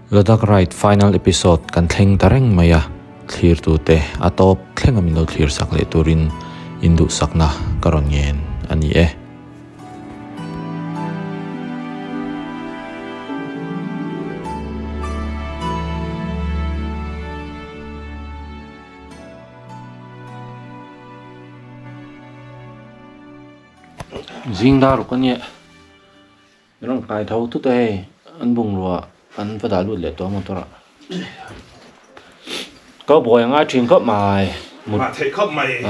Ladakh Ride final episode kan thleng ta reng mai a, thlirtute a tawp thlenga min lo thlir sak leh turin induhsakna ka rawn ngen a ni e. Zing dar ruk a nia. Min rawn kai tho tut a hei an bungrua an va dah lut leh tawh a motor ah. Ka buai a ngai thin khawp mai. Mut theih khawp mai.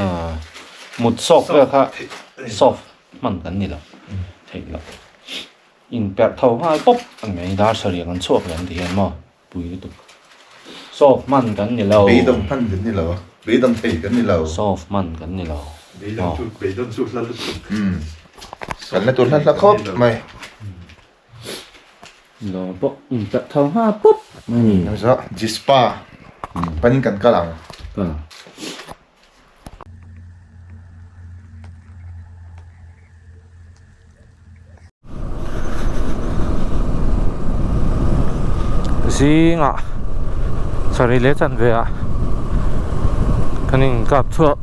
Mut sawk vel kha soft hman kan ni lo theih loh. In perh tho nghal pawp a ni mai dar sarih ah kan chhuak leh ang ti hian maw pui lutuk. Soft hman kan ni lo. Beidawng hman kan ni lo. Beidawng thei kan ni lo. Soft hman kan ni lo. Beidawng chu beidawng chu hla lutuk. Kan la tur hla hla khawp mai. Lawng pawh in perh tho nghal pawp mai ni. Jispa panin kan kal ang. Kal ang. Zingah sarih leh chanve ah kan in kap chhuak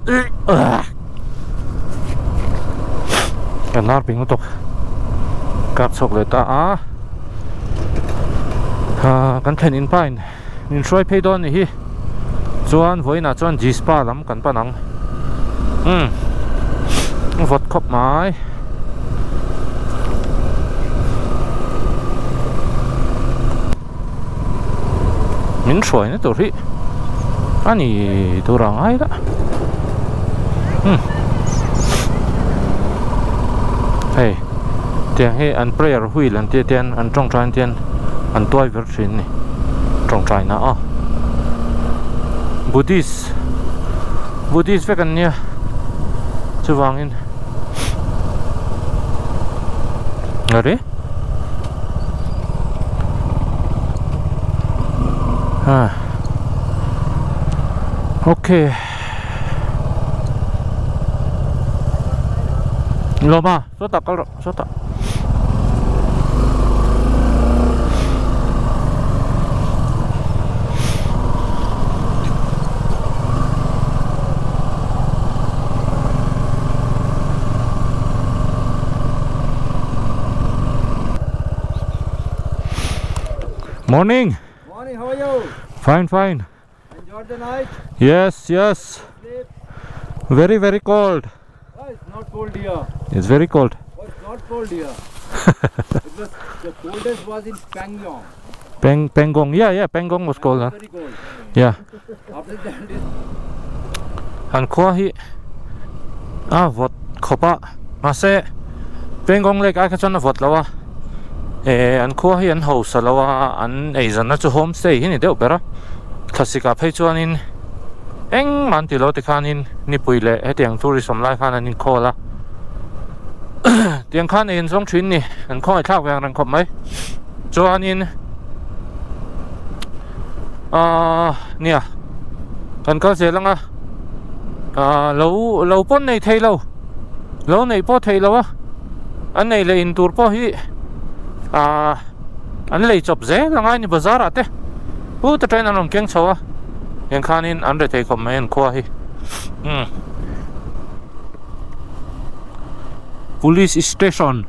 kan nar ping lutuk kap chhuak leh ta a kan thlen in pa in min hruai phei dawn a nih hi chuan vawiinah chuan Jispa lam kan pan ang umm vawt khawp mai min hruai na tur hi a ni tur a ngai la umm hei tiang hi an prayer wheel an tih te hian an tawngtai te hian an tuai ber thin a ni tawngtai na a Buddhist Buddhist vek an nia chuvangin are ha okay lawma sawtah kal rawh sawtah. Morning. Morning, how are you? Fine, fine. Enjoy the night? Yes, yes. Sleep? Very, very cold. Oh, it's not cold here. It's very cold. Oh, it's not cold here. it was the coldest was in Pangong. Peng Pangong. Yeah, yeah, Pangong was cold. Huh? Very cold. Yeah. After that, it's An khua hi a vawt khawp a mahse Pangong lake ai kha chuan a vawt lo a eh an khua hi an hausa lo a an eizawnna chu homestay hi a ni deuh ber a thlasik ah phei chuanin engmah an ti lo tikhanin nipui leh hetiang tourist awm lai khan an inkhawl a tiang khan ei an zawng thin ni an khawngaihthlak ve ang reng khawp mai chuanin ahh nia kan kal zel ang a ahh lo lo pawn nei thei lo lo neih pawh theih loh a an nei leh in tur pawh hi ahh an lei chawp zel ang a ni bazar ah te put atangin an rawn keng chho a eng khanin an rethei khawp mai an khua hi umm police station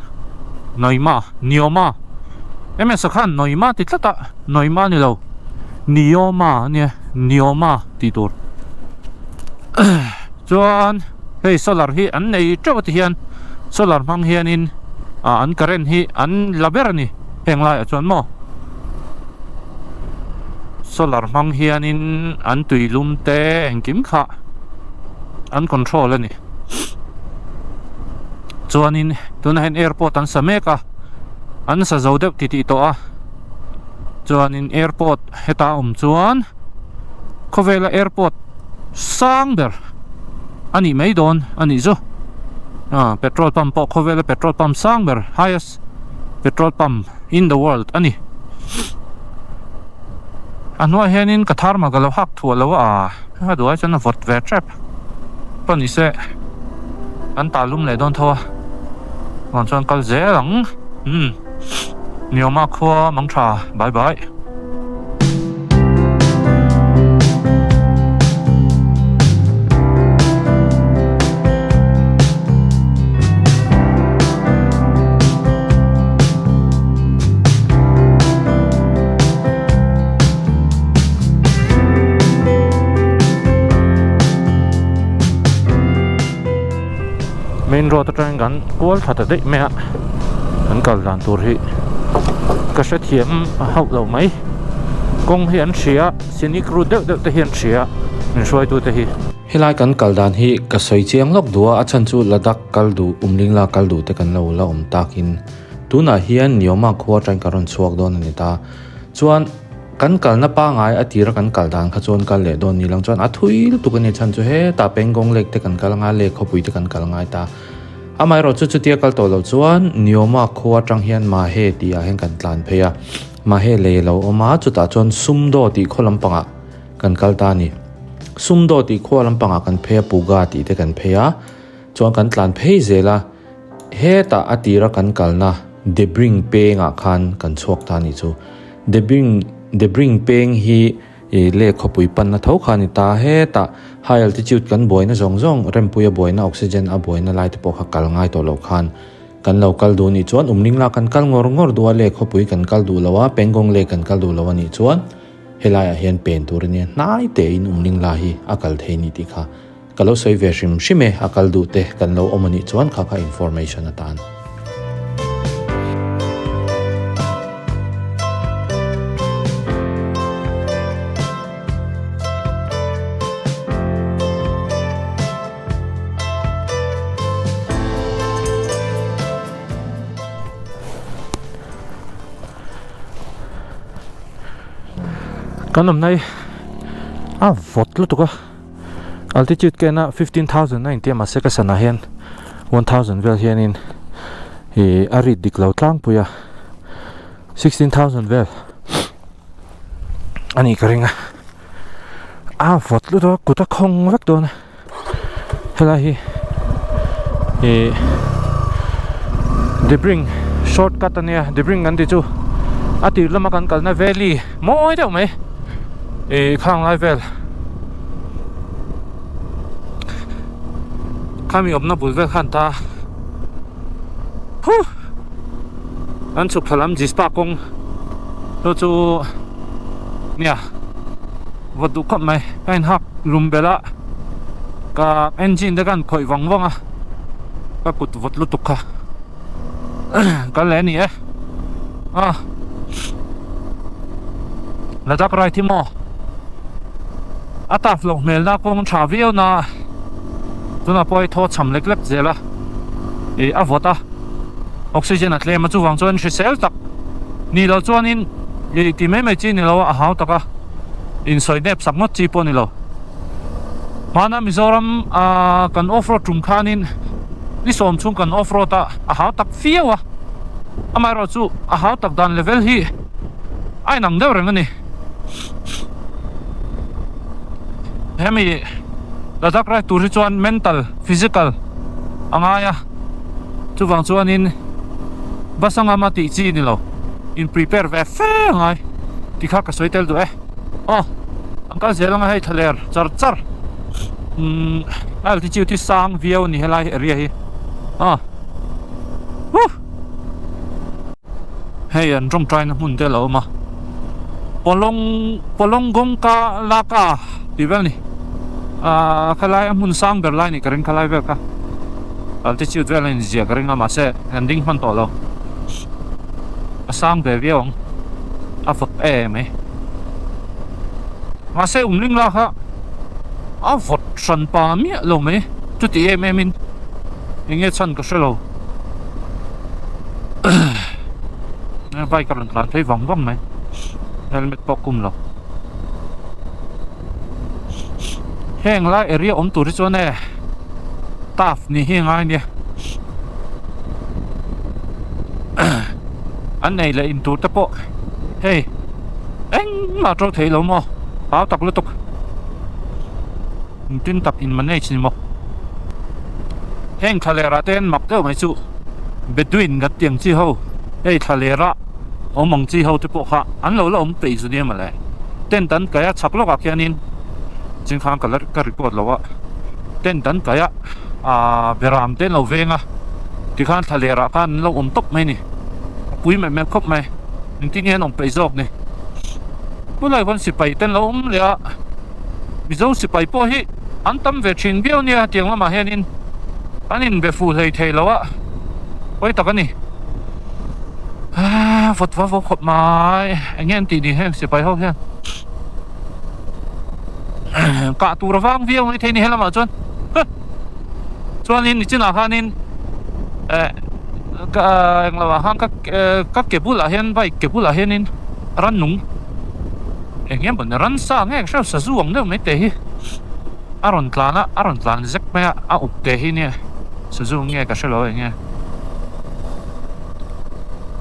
Noima Nioma ms ah khan Noima ti tlat a Noima ni lo Nioma a nia Nioma tih tur chuan hei solar hi an nei teuh a ti hian solar hmang hianin ah an current hi an la ber a ni heng laiah chuan maw solar hmang hianin an tuilum te engkim kha an control a ni chuanin tunah hian airport an sa mek a an sa zo deuh titih tawh a chuanin airport heta a awm chuan khawvela airport sang ber a nih mai dawn a nih chu ah petrol pump pawh khawvela petrol pump sang ber highest petrol pump in the world a ni a hnuaiah hianin ka tharma ka lo hak thuah lo a a duh ai chuan a vawt ve tep pawh ni se an tah lum leh dawn tho a vang chuan kal zel ang umm. Niawma khua mang tha bye bye. Main road atangin kan kual thla ta daih mai a, kan kal dan tur hi ka hrethiam hauh lo mai. Kawng hi an hria, scenic route deuh deuh te hi an hria min hruaitu te hi. Helai kan kal dan hi ka sawi chiang lawk duh a, a chhan chu Ladakh kal duh, Umlingla kal duh te kan lo la awm takin tunah hian Nioma khua atangin kan rawn chhuak dawn a ni ta. Chuan kan kalna pangai a tira kan kal dan kha chuan kal leh dawn ni lang chuan a thui lutuk a ni chhan chu hetah Pangong Lake te kan kal anga lake khawpui te kan kal ngai ta. Amaherawh chu chutia kal tawh loh chuan Nioma khua atang hian Mahe tih ah hian kan tlan phei a, Mahe lei a lo awm a chutah chuan Sumdaw tih khaw lampangah kan kal ta a ni. Sumdaw tih khua lampangah kan phei a Puga tih te kan phei a chuan kan tlan phei zel a. Hetah a tira kan kalna Debring pengah khan kan chhuak ta a nih chu. Debring Debring peng hi ih leh khawpui panna tho kha a ni ta. Hetah high altitude kan buaina zawng zawng rempuia buaina oxygen a buaina lai te pawh kha kal ngai tawh loh khan kan lo kal duh a nih chuan umling lah kan kal ngawr ngawr duh a leh khawpui kan kal duh lo a Pangong lake kan kal duh lo a nih chuan helaiah hian pen tur a nia hnai tein umling la hi a kal thei a ni tih kha Ka lo sawi ve hrim hrim e, a kal duh te kan lo awm a nih chuan kha kha information atan. Kan awmna hi a vawt lutuk a. Altitude ka en a 15,000 a intia mahse ka sana hian 1,000 vel hianin ih a rit dik lo tlangpui a 16,000 vel a nih ka ring a a vawt lutuk a kut a khawng vek dawn a helai hi ih debring shortcut a nia debring kan tih chu a tir lama kan kalna valley mawi deuh mai ih khang lai vel. Khami awmna bul vel khan ta huh an chhuk thla lam Jispa kawng chu chu nia vawt duh khawp mai ka inhak lum belh a ka engine te khan khawih vang vang a ka kut vawt lutuk kha kal leh a ni e a Ladakh ride hi maw a taf loh hmel na kawng tha viau na tunah pawh hei thaw cham lek lek zel a ih a vawt a oxygen a tlem a chuvang chuan hrisel tak ni lo chuanin ih ti mai mai chi ni lo a a hau tak a insawi nep sak ngawt chi pawh a ni lo. Hmana Mizoram ah kan off road tum khanin ni sawm chhung kan off road a a hau tak viau a amaherawh chu a hau tak dan level hi a inang deuh reng a ni hemi Ladakh ride tur hi chuan mental physical a ngai a chuvang chuanin bus anga tih chi ni lo in prepare ve fe a ngai tikha ka sawi tel duh e. Aw an kal zel anga hei thlaler char char umm altitude hi sang viau a ni helai area hi aw huh hei an tawngtaina hmun te a lo awm a pawlawng pawlawng kawngka laka tih vel a ni ahh khalai a hmun sang ber lai a nih ka ring khalai vel kha altitude vel a inziah ka ring a mahse an ding hman tawh lo a sang ve viau ang. A vawt em e. Mahse umling la kha a vawt hran pa miah lo mai chuti em em in eng nge chhan ka hre lo. Bike a rawn tlan phei vang vang mai helmet pawh kum lo. Heng lai area awm tur hi chuan e tough ni hi a ngai nia. An ei leh in tur te pawh hei engmah a to thei lo maw hau tak lutuk engtin tak in manage ni maw heng thla lerah te hian mak deuh mai chu Bedouin kan tih ang chi ho hei thla lerah awm ang chi ho te pawh kha an lo la awm peih zu nia mawle tent an kaih a chhak lawkah khianin chingkhang ka la ka record lo a tent an kaih a ahh beram te an lo veng a tikhan thla lerah khan an lo awm tawp mai a ni a pui mai mai khawp mai engtin nge an awm peih zawk ni tunlai khawn sipai te an lo awm leh a mizo sipai pawh hi an tam ve thin viau nia tiang lamah hianin. An inbe fuh hlei thei lo a, pawi tak a ni. Vawt va vawk khawp mai, eng nge an tih ni heng sipai ho hian kah tur a vang viau mai thei ni helamah chuan chuanin nichinah khanin eh ka englo ah khan ka ke bulah hian bike ke bulah hianin rannung eng nge mawni ransa nge ka hre sazu ang deuh mai te hi. A rawn tlan a, a rawn tlan zek mai a, a up teh hi nia sazu nge ka hrelo eng nge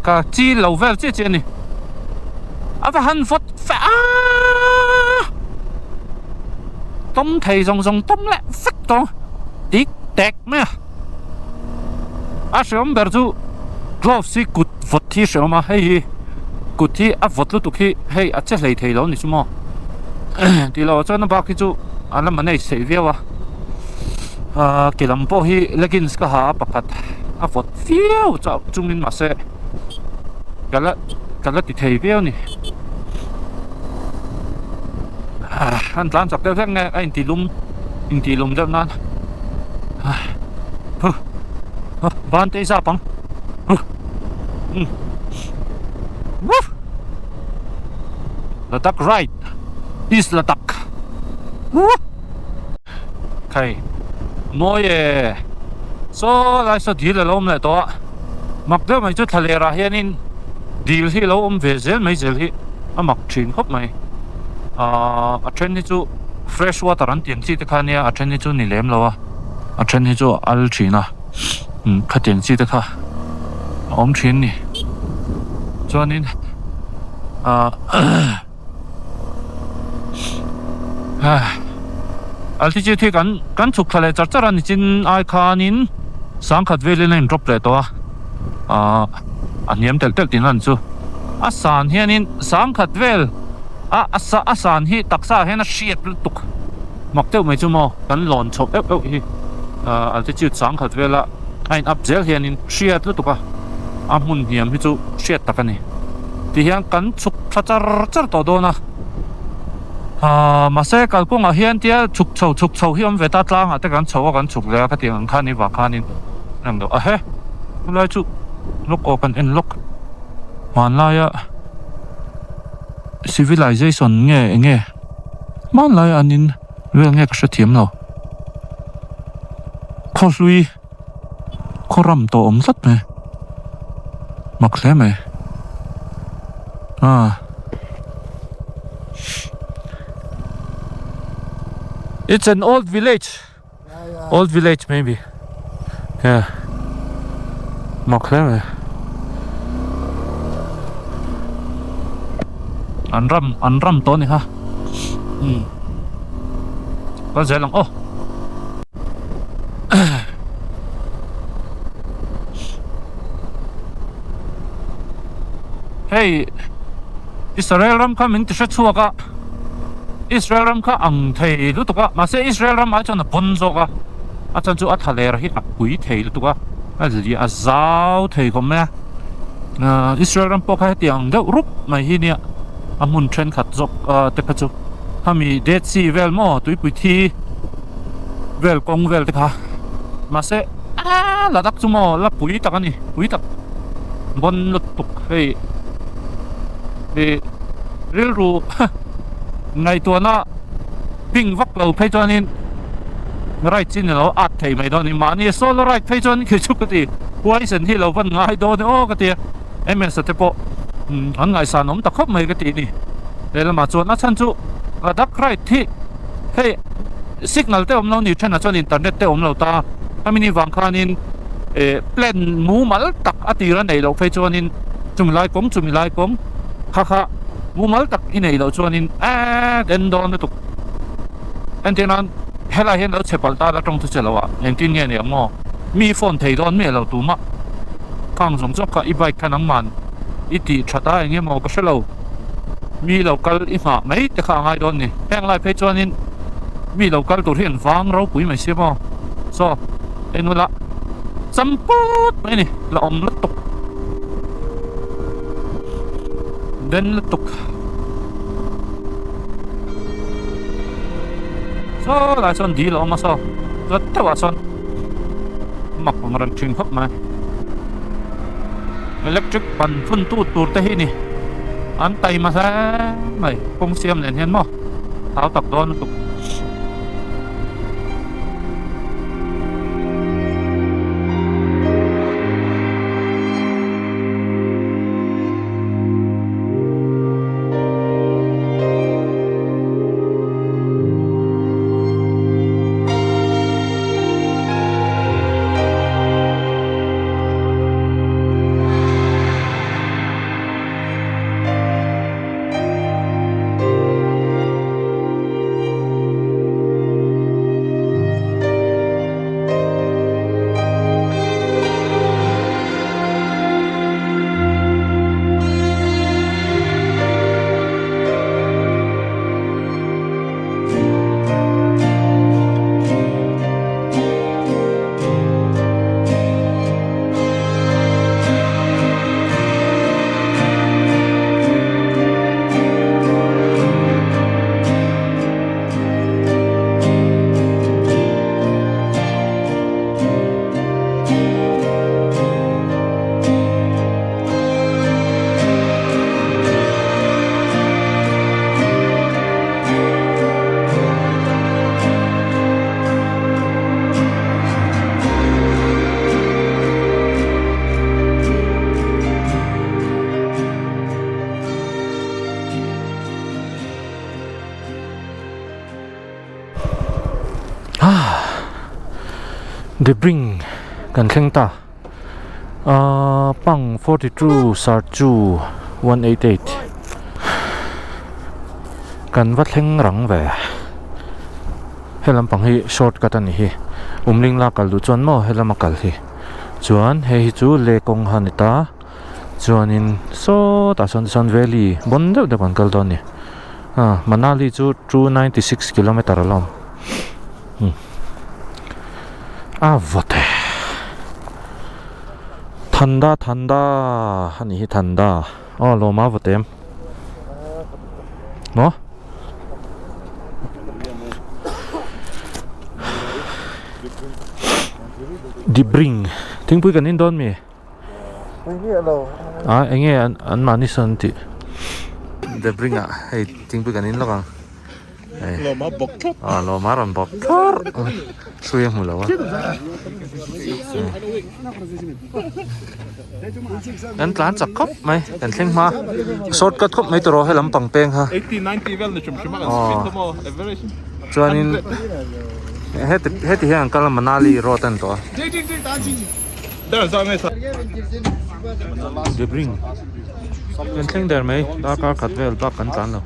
ka chi lo vel chiah chiah a ni a va han vawt fe aaa tawm thei zawng zawng tawm leh vek tawh tik tek mai a a hreawm ber chu gloves hi kut vawt hi hreawm a hei hi kut hi a vawt lutuk hi hei a che hlei thei lo a ni chu maw tih loh ah chuan a bak hi chu a la manage theih viau a ahh ke lam pawh hi leggings ka ha a pakhat a vawt viau chauh chungin mahse ka la ka la ti thei viau a ni ahh an tlan chak deuh hlek nge a intih lum intih lum deuh nan ahh huh huh ban te i zap ang huh umm woof Ladakh right is Ladakh woo khai mawi e saw lai saw dil alo awm leh tawh a mak deuh mai chu thla lerah hianin dil hi alo awm ve zel mai zel hi a mak thin khawp mai ahh a then hi chu fresh water an tih ang chi te kha ania a then hi chu ni lem lo a a then hi chu a al thin a umm khatiang chi te kha a awm thin a ni chuanin ahh altitude hi kan kan chhuk thla leh char char a nichin ai khanin sangkhat velin a in drop leh tawh a ahh a hniam telh telh tihna an chu a san hianin sangkhat vel a a san hi taksa ah hian a hriat lutuk mak deuh mai chu maw kan lawn chhoh euh euh hi ahh altitude sangkhat vela a in up zel hianin hriat lutuk a a hmun hniam hi chu hriat tak a ni tihian kan chhuk thla char char tawh dawn a ahh mahse kalkawngah hian tia chhuk chho chhuk chho hi awm ve ta tlangah te kan chho a kan chhuk leh a khatiang ang khan i vang khanin a lang deuh a he chulai chu lawk aw kan en lawk hmanlaia civilization nge eng nge hmanlaia an in vel nge ka hrethiam lo khawhlui. Khaw ram tawh awm tlat mai mak hle mai ah it's an old village old village maybe yeah mak hle mai an ram an ram tawh a ni kha umm kal zel ang aw. Hei Israel ram kha min ti hre chhuak a Israel ram kha ang thei lutuk a mahse Israel ram ai chuan a pawn zawk a a chhan chu a thla ler hi a pui thei lutuk a a li a zau thei khawp mai a ahh Israel ram pawh kha hetiang deuh rup mai hi nia a hmun thenkhat zawk te kha chu khami Dead Sea vel maw tuipui thi. Vel kawng vel te kha mahse aaa Ladakh chu maw la pui tak a ni pui tak bawn lutuk hei ih rilru ngaihtuahna ping vak lo phei chuanin ride chi ni lo at thei mai dawn a ni mahni solo ride phei chuan khi chu ka ti huaisen hi lo van ngai dawn e aw ka ti a ms a te pawh an ngaihsan awm ta khawp mai ka ti a ni lehlamah chuan a chhan chu Ladakh ride hi. Hei signal te awm lo ni thenah chuan internet te awm lo ta hemi ni vang khanin eh plan mumal tak a tir a neih loh phei chuanin chumi lai kawng chumi lai kawng kha kha mumal tak i neih loh chuanin eee den dawn lutuk entir nan helai hian lo chhe palh ta la tawng chu che lo ah engtin nge ni ang maw mi phone thei dawn miah lo tumah khang zawng zawk kha i bike kha nangman i tih that a eng emaw ka hre lo. Mi lo kal i nghah mai te kha a ngai dawn ni. Heng lai phei chuanin mi lo kal tur hi an vang ropui mai sia maw. Saw en ula cham put mai a ni la awm lutuk den lutuk saw lai sawn dil a awm a saw hlat deuhah sawn. Mak ang reng thin khawp mai. Electric ban phun tu tur te hi ni an taima hle mai kawng siam nen hian maw thau tak dawn lutuk. The Bring kan thleng ta ahh pang 42 sarchu 188 kan va thleng rang ve he lampang hi shortcut a ni hi umling la kal duh chuan maw helama kal hi chuan hei hi chu le kawng kha a ni ta chuanin sawtah sawn tichuan valley bawn deuh deuh kan kal dawn a ni ah Manali chu 296 kilometer a la awm a vawt e Thanda Thanda a nih hi Thanda aw lawm a vawt em maw Dibring thingpui kan in dawn mi a eng nge an mahni sawn an tih Dibring ah hei thingpui kan in lawk ang. Lawma bawk thlawp. Ah lawma rawn bawk thlawp. Hrui a hmu lo a. Kan tlan chak khawp mai kan thleng hma. Shortcut khawp mai tawh rawh he lampang peng kha. 80 90 vel ni hrim hrim a kan speed kha maw average. Chuanin heti heti hian an kal a Manali road a ni tawh a. Debring kan thleng der mai darkar khat vel bak kan tlan lo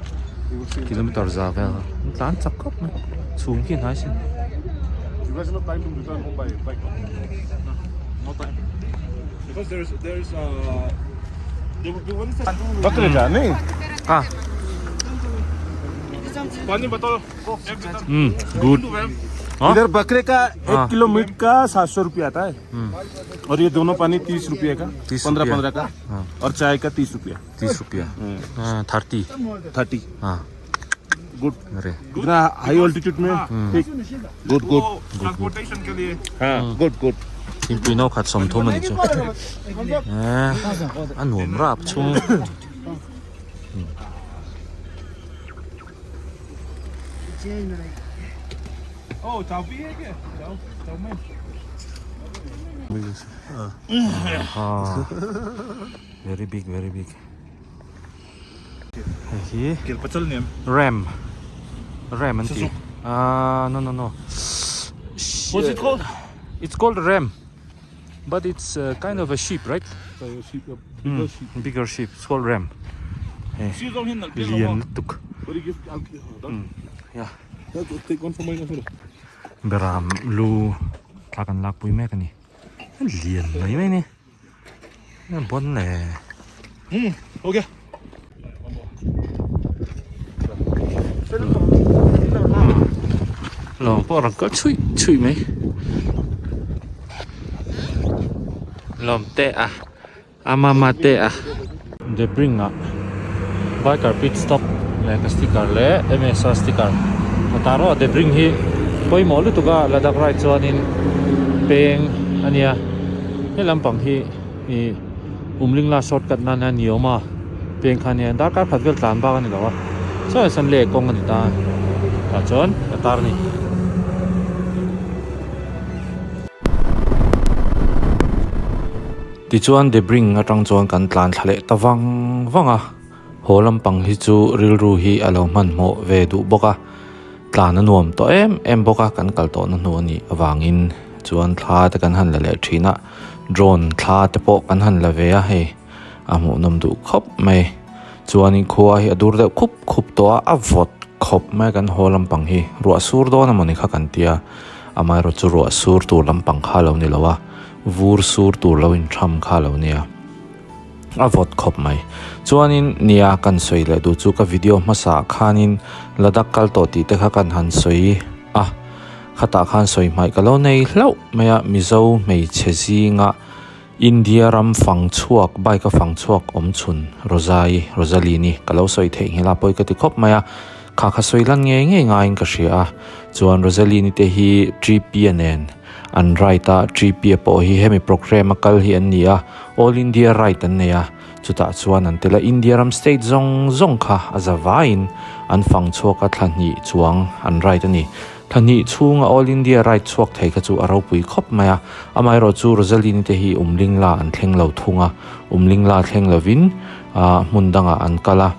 kilometer za vel an tlan chak khawp mai chhum khi hnai sin. Ah. Hmm, good. इधर बकरे का एक kilo meat का 700 रुपया आता है और ये दोनों पानी 30 रुपये का, 30 15 रुपया। 15 का और चाय का 30 रुपया। 30 रुपया। 30। 30। हाँ। गुड। अरे इतना हाई ऑल्टीट्यूड में ठीक। Good good. Transportation के लिए हाँ good good. Thingpui no khat 30 a ni chu. A nuam rap chhung. Very big very big hei hi ram ram an ti ah no no no What's it called? It's called ram but it's kind of a sheep right bigger sheep it's called ram hei lian lutuk ya beram lu thla kan lak pui mek a ni lian mai mai a ni bawn le lawng pawh a rawn kal chhuih chhuih mai lawm te a. A mama te a. The Bring ah Biker Pit Stop leh ka sticker leh M_S_A sticker a tar aw The Bring hi pawimawh lutuk a Ladakh ride chuanin peng. ania he lampang hi ih Umlingla shortcut nana ni awm a peng kha ania darkar khat vel tlan bak a ni lo a sawi sawn leh kawng a ni ta tah chuan ka tar a ni. Tichuan Debring atang chuan kan tlan thla leh ta vang vang a. Haw lampang hi chu rilru hi a lo hmanhmawh ve duh bawk a, tlan a nuam tawh em em bawk a, kan kal tawhna hnu a nih avangin chuan thla te kan han la leh thin a, drone thla te pawh kan han la ve a hei a hmuhnawm duh khawp mai. Chuanin khua hi a dur deuh khup khup tawh a, a vawt khawp mai a kan haw lampang hi ruah sur dawn emawni kha kan tia, amaherawh chu ruah sur tur lampang kha a lo ni lo a, vur sur tur lo intham kha a lo nia. A vawt khawp mai. Chuanin nia kan sawi leh duh chu ka video hmasa ah khanin Ladakh kal tawh tih te kha kan han sawi a, khatah khan sawi hmaih ka lo nei hlauh mai a, Mizo hmeichhe zinga India ram fang chhuak, bike a fang chhuak awm chhun Rozai, Rosaline-i ka lo sawi theih nghilh a, pawi ka ti khawp mai a, kha kha sawi lan ngei ngei ngaiin ka hria a, chuan Rosaline-i te hi Tripia nen an ride a, Tripia pawh hi hemi programme a kal hi an ni a, All India Ride an nei a, chutah chuan an tel a, India ram state zawng zawng kha a za vaiin an fang chhuak a, thla hnih chuang an ride a ni. Thla hnih chhunga All India Ride chhuak thei kha chu a ropui khawp mai a, amaherawh chu Rosaline te hi Umlingla an thleng lo thung a, Umlingla thleng lovin hmun dangah an kal a,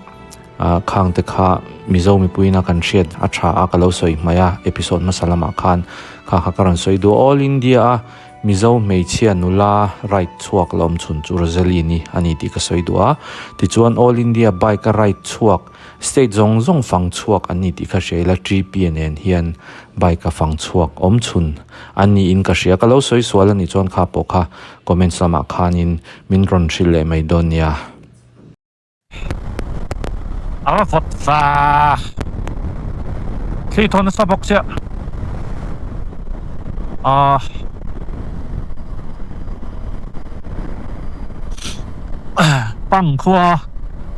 khang te kha Mizo mipuiin a kan hriat a tha a ka lo sawi hmaih a, episode hmasa lamah khan kha kha ka rawn sawi duh a, All India a Mizo hmeichhia nula ride chhuak la awm chhun chu Rosaline-i a ni tih ka sawi duh a. Tichuan All India bike a ride chhuak, state zawng zawng fang chhuak an ni tih kha hria ila, TP-a nen hian bike a fang chhuak awm chhun an niin ka hria. Ka lo sawi sual a nih chuan kha pawh kha comments lamah khanin min rawn hrilh leh mai dawn nia. A va vawt va thli thaw nasa bawk chiah ah pang khua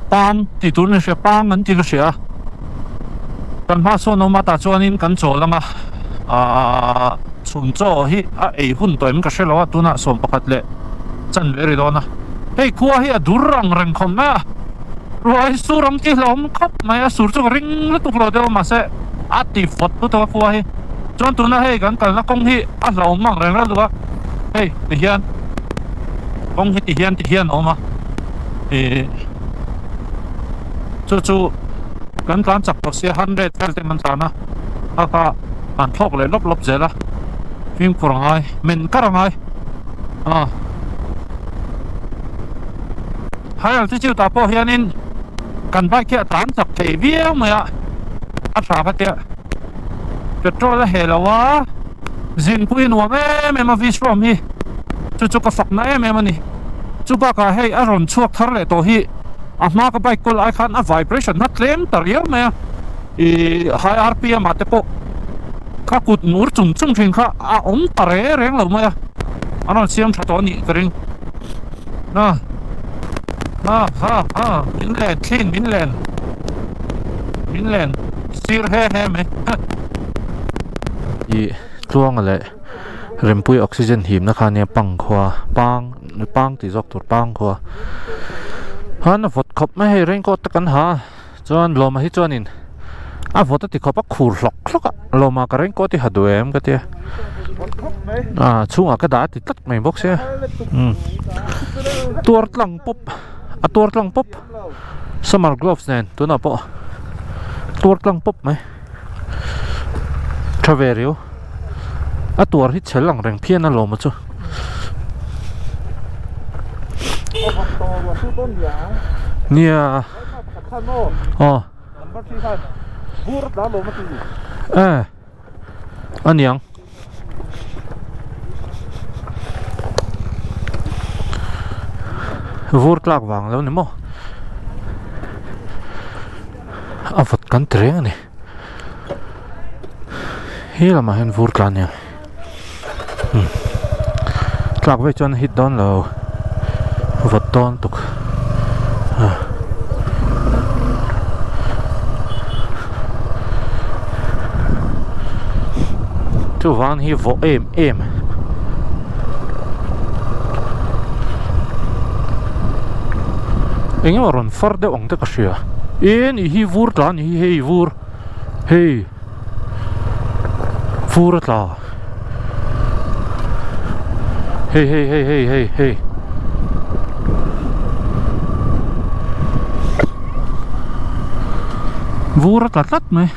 pang tih tur in hria pang an tih ka hria kan hma sawn awm a tah chuanin kan chawl ang a ah chhun chaw hi a ei hun tawh em ka hrelo a tunah 11 leh chanve a ri dawn a. Hei khua hi a dur ang reng khawp mai a, ruah hi sur ang tih hlauhawm khawp mai a, sur chu ka ring lutuk lo deuh a mahse a ti vawt lutuk a khua hi. Chuan tuna hei kan kalna kawng hi a hlauhawm ang reng lutuk a, hei ti hian kawng hi ti hian ti hian a awm a, ih chu chu kan tlan chak tawh sia 100 vel te kan tlan a, kha kha an thlawk leh lawp lawp zel a, fimkhur a ngai men kar a ngai a. High altitude ah pawh hianin kan bike hi a tlan chak thei viau mai a, a tha ka tia petrol a heh lo a, zinpui a nuam em em a Vistrom hi chu chu ka fakna em em a ni. Chu bakah hei a rawn chhuak thar leh tawh hi a hma ka bike kawl ai khan a vibration a tlem ta riau mai a, ih high rpm ah te pawh ka kut ngur chung chung thin kha a awm ta reng reng lo mai a, an rawn siam tha tawh a nih ka ring. A ha ha ha min len thlin min len min len sir he he mai Ih tluanga leh rempui oxygen himna kha nia pang khua pang pang tih zawk tur pang khua han a vawt khawp mai hei raincoat te kan ha chuan lawma hi chuanin a vawt a ti khawp a khur hlawk hlawk a lawma ka raincoat hi ha duh em ka tia a chhungah ka dah a ti tlat mai bawk sia umm tuar tlang pawp a tuar tlang pawp summer gloves nen tunah pawh tuar tlang pawp mai tha ve riau a tuar hi chhel ang reng phian a lawma chu. Nia. Aw. Eh. Aniang. Vur tlak vang lo ni maw. A vawt kan ti reng a ni. He lamah hian vur tla ania. Tlak vek chuan a hit dawn lo vawt dawn tuk chuvang hi vawh em em. Eng emaw rawn far deuh ang te ka hria. E nih hi vur tla a nih hi hei vur hei vur a tla hei hei hei hei hei hei vur a tla tlat mai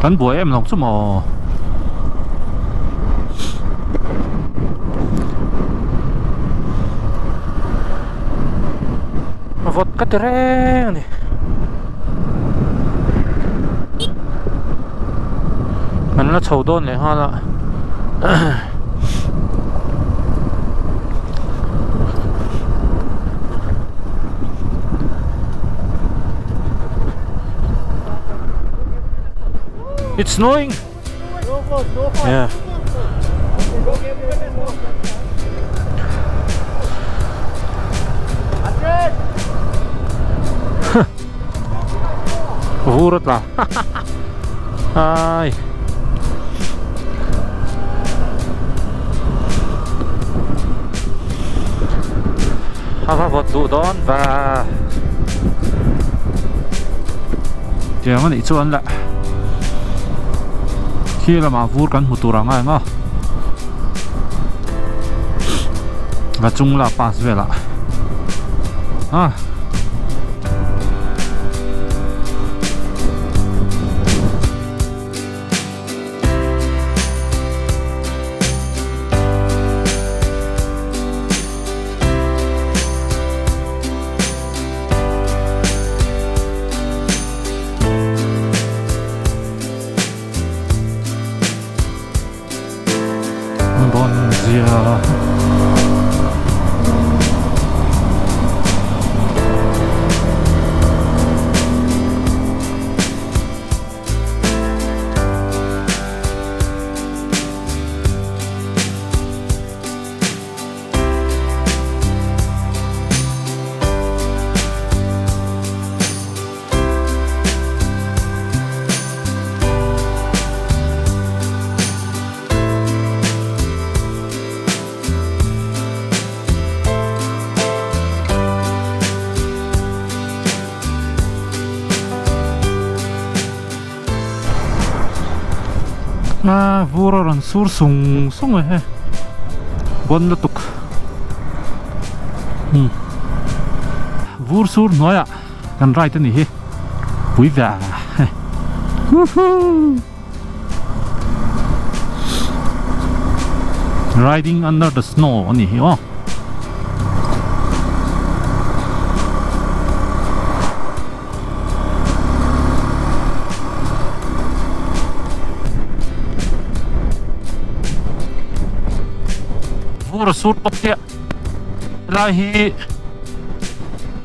kan buai em lo chu maw. Vawt ka ti reng a ni. Kan la chho dawn leh nghal a. It's snowing. Yeah. Vur a tla. Ai. A va vawt duh dawn va. Tiang a nih chuan lah khi lamah vur kan hmu tur ang a eng a la chung la pass velah ah. Bonzia. A vur a rawn sur sung sung a he bawn lutuk umm vur sur hnuaiah kan ride a ni hi pui ve huhuu riding under the snow a ni hi aw. Vur a sur bawk chiah helai hi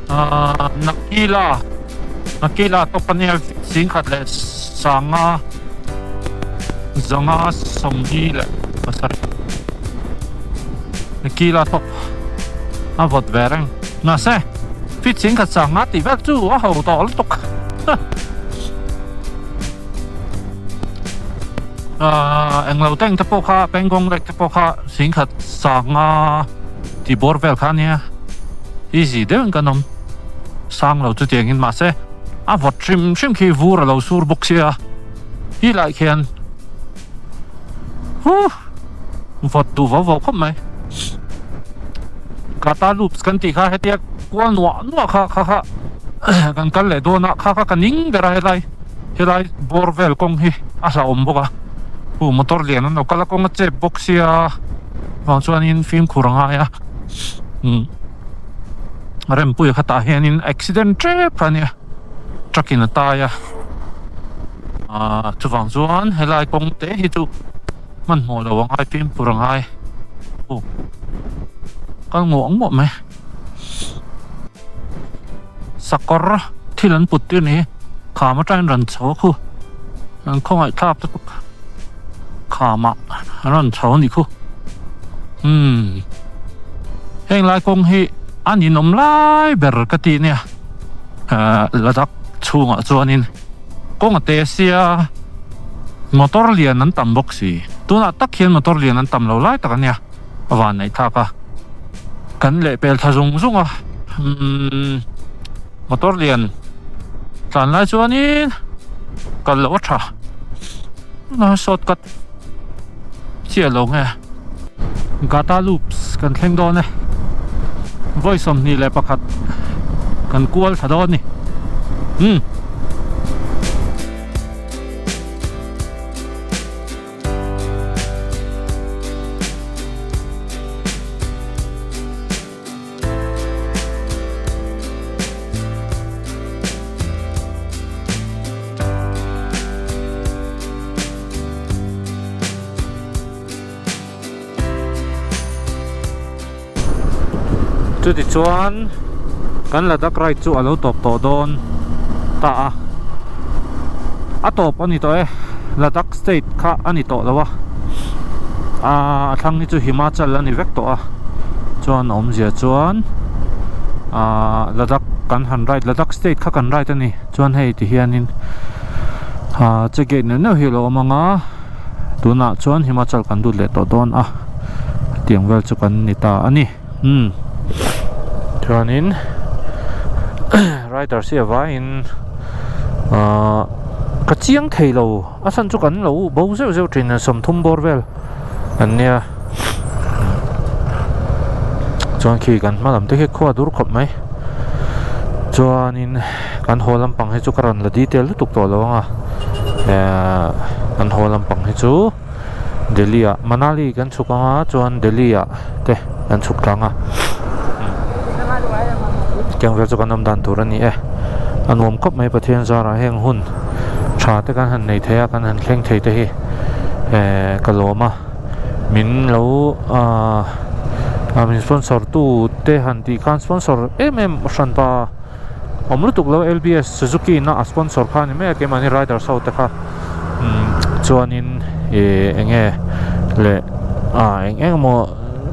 ahh Nakila Nakila tawp a nia singkhat leh sanga zanga sawmli leh pasarih Nakila tawp a vawt ve reng mahse Fit singkhat sanga tih vel chu a ho tawh lutuk Ahh englo tank te pawh kha Pangong lake te pawh kha singkhat sanga tih bawr vel kha ania easy deuhin kan awm sang lo chutiangin mahse a vawt hrim hrim khi vur a lo sur bawk sia hi lai khian huh vawt duh vau vau khawp mai kata loops kan tih kha hetia kual nuah nuah kha kha kha kan kal leh dawn a kha kha ka ning ber a helai helai bawr vel kawng hi a hlauhawm bawk a hu motor lian an lo kal a kawng a chep bawk sia vang chuanin fimkhur a ngai a umm rempuia khatah hianin accident tep kha ania truck in a tai a ahh chuvang chuan helai kawng te hi chu hmanhmawh lo a ngai fimkhur a ngai aw kal nguah nguah mai sakawr thil an put tir ni hi kham atangin rawn chho a khu an khawngaih thlak lutuk khamah an rawn chho a nih khu umm heng lai kawng hi a ninawm lai ber ka tih nia ahh Ladakh chhungah chuanin. Kawng a te sia motor lian an tam bawk si tunah tak hian motor lian an tam lo lai tak ania a van neih thlak a. Kan lehpel thla zung zung a umm motor lian tlan lai chuanin kal loh a tha shortcut chiah lo nge Gata loops kan thleng dawn e vawi 21 kan kual thla dawn a ni umm. Chutichuan kan Ladakh ride chu a lo tawp tawh dawn ta a, a tawp a ni tawh e, Ladakh state kha a ni tawh lo a, a thlang hi chu Himachal a ni vek tawh a, chuan a awmzia chuan ahh Ladakh kan han ride Ladakh state kha kan ride a ni, chuan hei ti hianin ahh che gate neuh neuh hi a lo awm ang a. Tunah chuan Himachal kan lut leh tawh dawn a tiang vel chu kan ni ta a ni umm chuanin rider si avaiin ahh ka chiang thei lo a chhan chu kan lo bo zeuh zeuh thin a 30 bawr vel an nia chuan khi kan hma lam te khi khua dur khawp mai chuanin. Kan haw lampang hi chu ka rawn la detail lutuk tawh lo ang a ehh kan haw lampang hi chu Delhi ah Manali kan chhuk ang a chuan Delhi ah te kan chhuk tlang a tiang vel chu kan awm dan tur a ni e a nuam khawp mai Pathian zarah heng hun tha te kan han nei thei a kan han thleng thei te hi ehh ka lawm a min lo ahh min sponsor tu te han tih khan sponsor em em hranpa. Awm lutuk lo LBS Suzuki na a sponsor kha a ni mai a keimahni riders ho te kha umm chuanin ih eng nge leh ah eng eng emaw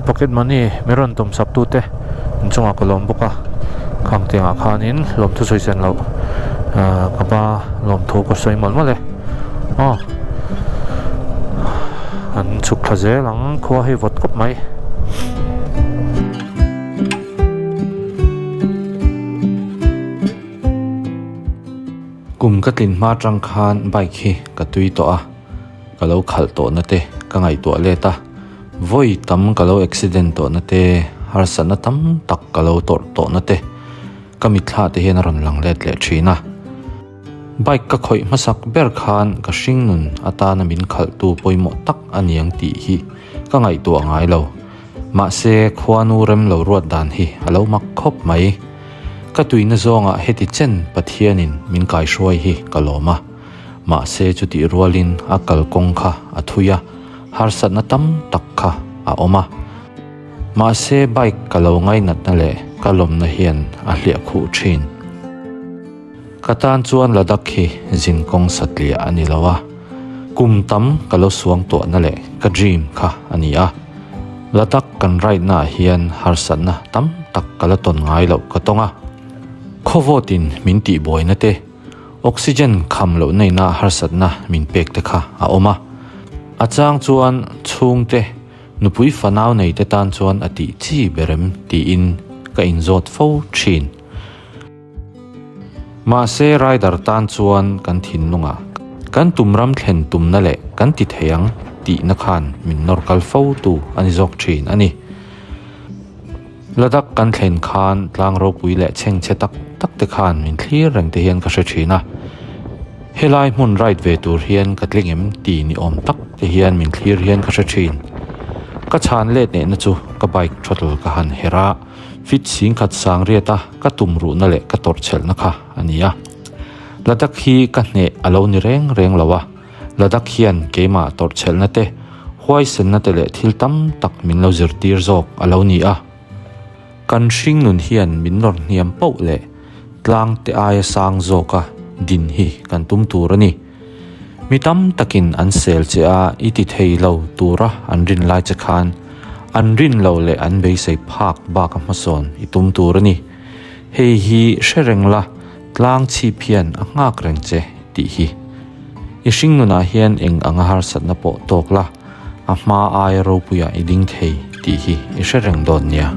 pocket money min rawn tum sak tu te inchungah ka lawm bawk a khang tiangah khanin lawmthu sawi sen loh ah ka pa lawmthu ka sawi mawlh mawlh e aw an chhuk thla zel ang khua hei vawt khawp mai. Kum ka tlin hma atang khan bike hi ka tui tawh a, ka lo khalh tawhna te ka ngaihtuah let a, vawi tam ka lo accident tawhna te, harsatna tam tak ka lo tawrh tawhna te ka mitthla te hian a rawn lang let leh thin a. Bike ka khawih hmasak ber khan ka hringnun atana min khalhtu pawimawh tak a niang tih hi ka ngaihtuah ngai lo. Mahse, khuanu rem lo ruat dan hi a lo mak khawp mai. Ka tuina zawngah heti chen Pathianin min kaihruai hi ka lawm a. Mahse, chutih rualin a kalkawng kha a thui a, harsatna tam tak kha a awm a. Mahse bike ka lo ngainatna leh ka lawmna hian a hliah khuh thin. Ka tan chuan Ladakh hi zin kawng satliah a ni lo a, kum tam ka lo suang tuahna leh ka dream kha a ni a. Ladakh kan ride naah hian harsatna tam tak ka la tawn ngai loh ka tawng a. Khawvawtin min tihbuaina te, oxygen kham loh neihna harsatna min pek te kha a awm a. A chang chuan chhungte Nupui fanau nei te tan chuan a tih chi ber em tiin ka inzawt fo thin. Mahse rider tan chuan kan thinlungah kan tum ram thlen tumna leh kan ti thei ang tihna khan min nawr kal fo tu a ni zawk thin a ni. Ladakh kan thlen khan tlang ropui leh chhengchhe tak tak te khan min thlir reng te hian ka hre thin a. Helai hmun ride ve tur hian ka tling em ti ni awm tak te hian min thlir hian ka hre thin. Ka chhan let nehna chu ka bike throttle ka han herh a, fit singkhat sang riat a ka tum ruhna leh ka tawrhchhelhna kha a ni a. Ladakh hi ka hneh a lo ni reng reng lo a, Ladakh hian keimah tawrhchhelhna te, huaisenna te leh thil tam tak min lo zirtir zawk a lo ni a. Kan hringnun hian min nawr hniam pauh leh tlang te aia sang zawka din hi kan tum tur a ni. Mi tam takin an sel che a i ti thei lo tura an rin lai che khan an rin lo leh an beisei phak baka hmasawn i tum tur a ni. Hei hi hre reng la tlang chhip hian a nghak reng che tih hi. I hringnunah hian eng anga harsatna pawh tawk la. A hma aia ropuiah i ding thei tih hi i hre reng dawn nia.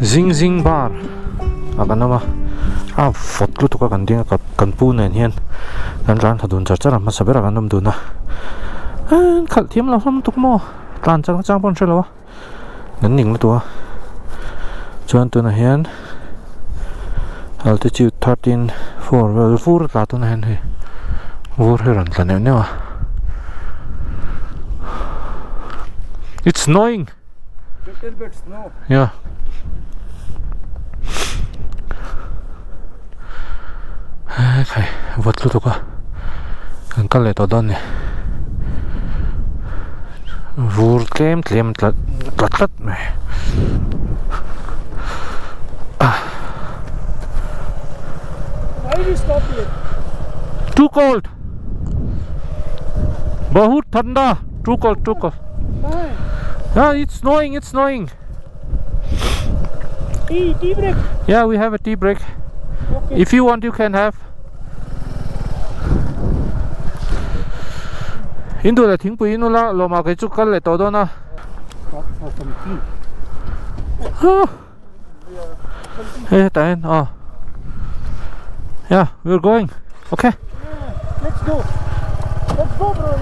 Zing zing bar a kan awm a a vawt lutuk a kan ding a kan pu nen hian kan tlan thla dun char char a hmasa berah kan awm dun a an khalh thiam lo hlawm tuk maw tlan chang chang pawh an hre lo a kan ning lutuk a chuan tunah hian altitude 13 4 vel vur a tla tunah hian hei vur hi a rawn tla neuh neuh a it's snowing. Little bit snow. Yeah. Khai vawt lutuk a kan kal leh tawh dawn ni vur tlem tlem tla tla tlat mai Why we stop here? Too cold. Bahut thanda. Too cold, too cold. Why? Yeah, it's snowing, it's snowing. Tea, tea break. Yeah, we have a tea break. Okay. If you want, you can have. In duh leh thingpui in ula lawmah kei chu kal leh tawh dawn a. Stop for some tea. Hei hetah hian aw yeah we are going okay. Let's go. Let's go bro.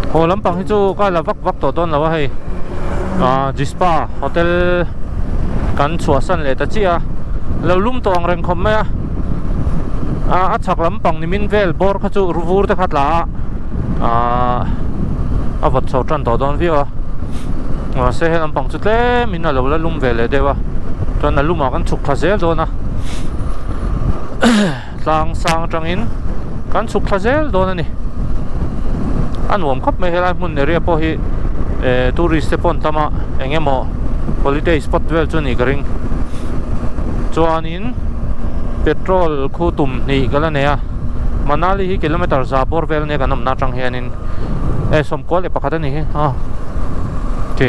Haw lampang hi chu ka la vak vak tawh dawn lo a hei ah Jispa hotel kan chhuahsan leh ta chiah a lo lum tawh ang reng khawp mai a ah a chhak lampang ni min vel bawr kha chu vur te kha tla a ah a vawt chho tan tawh dawn viau a mahse he lampang chu tlem in a lo la lum ve leh deuh a chuan a lumah kan chhuk thla zel dawn a. Tlang sang atangin kan chhuk thla zel dawn a ni. A nuam khawp mai helai hmun area pawh hi eh tourist te pawh an tam a eng emaw holiday spot vel chu a nih ka ring. Chuanin petrol khu tum hnih ka la nei a Manali hi kilometer za bawr vel ania kan awmna atang hianin eh sawmkual leh pakhat a nih hi a ok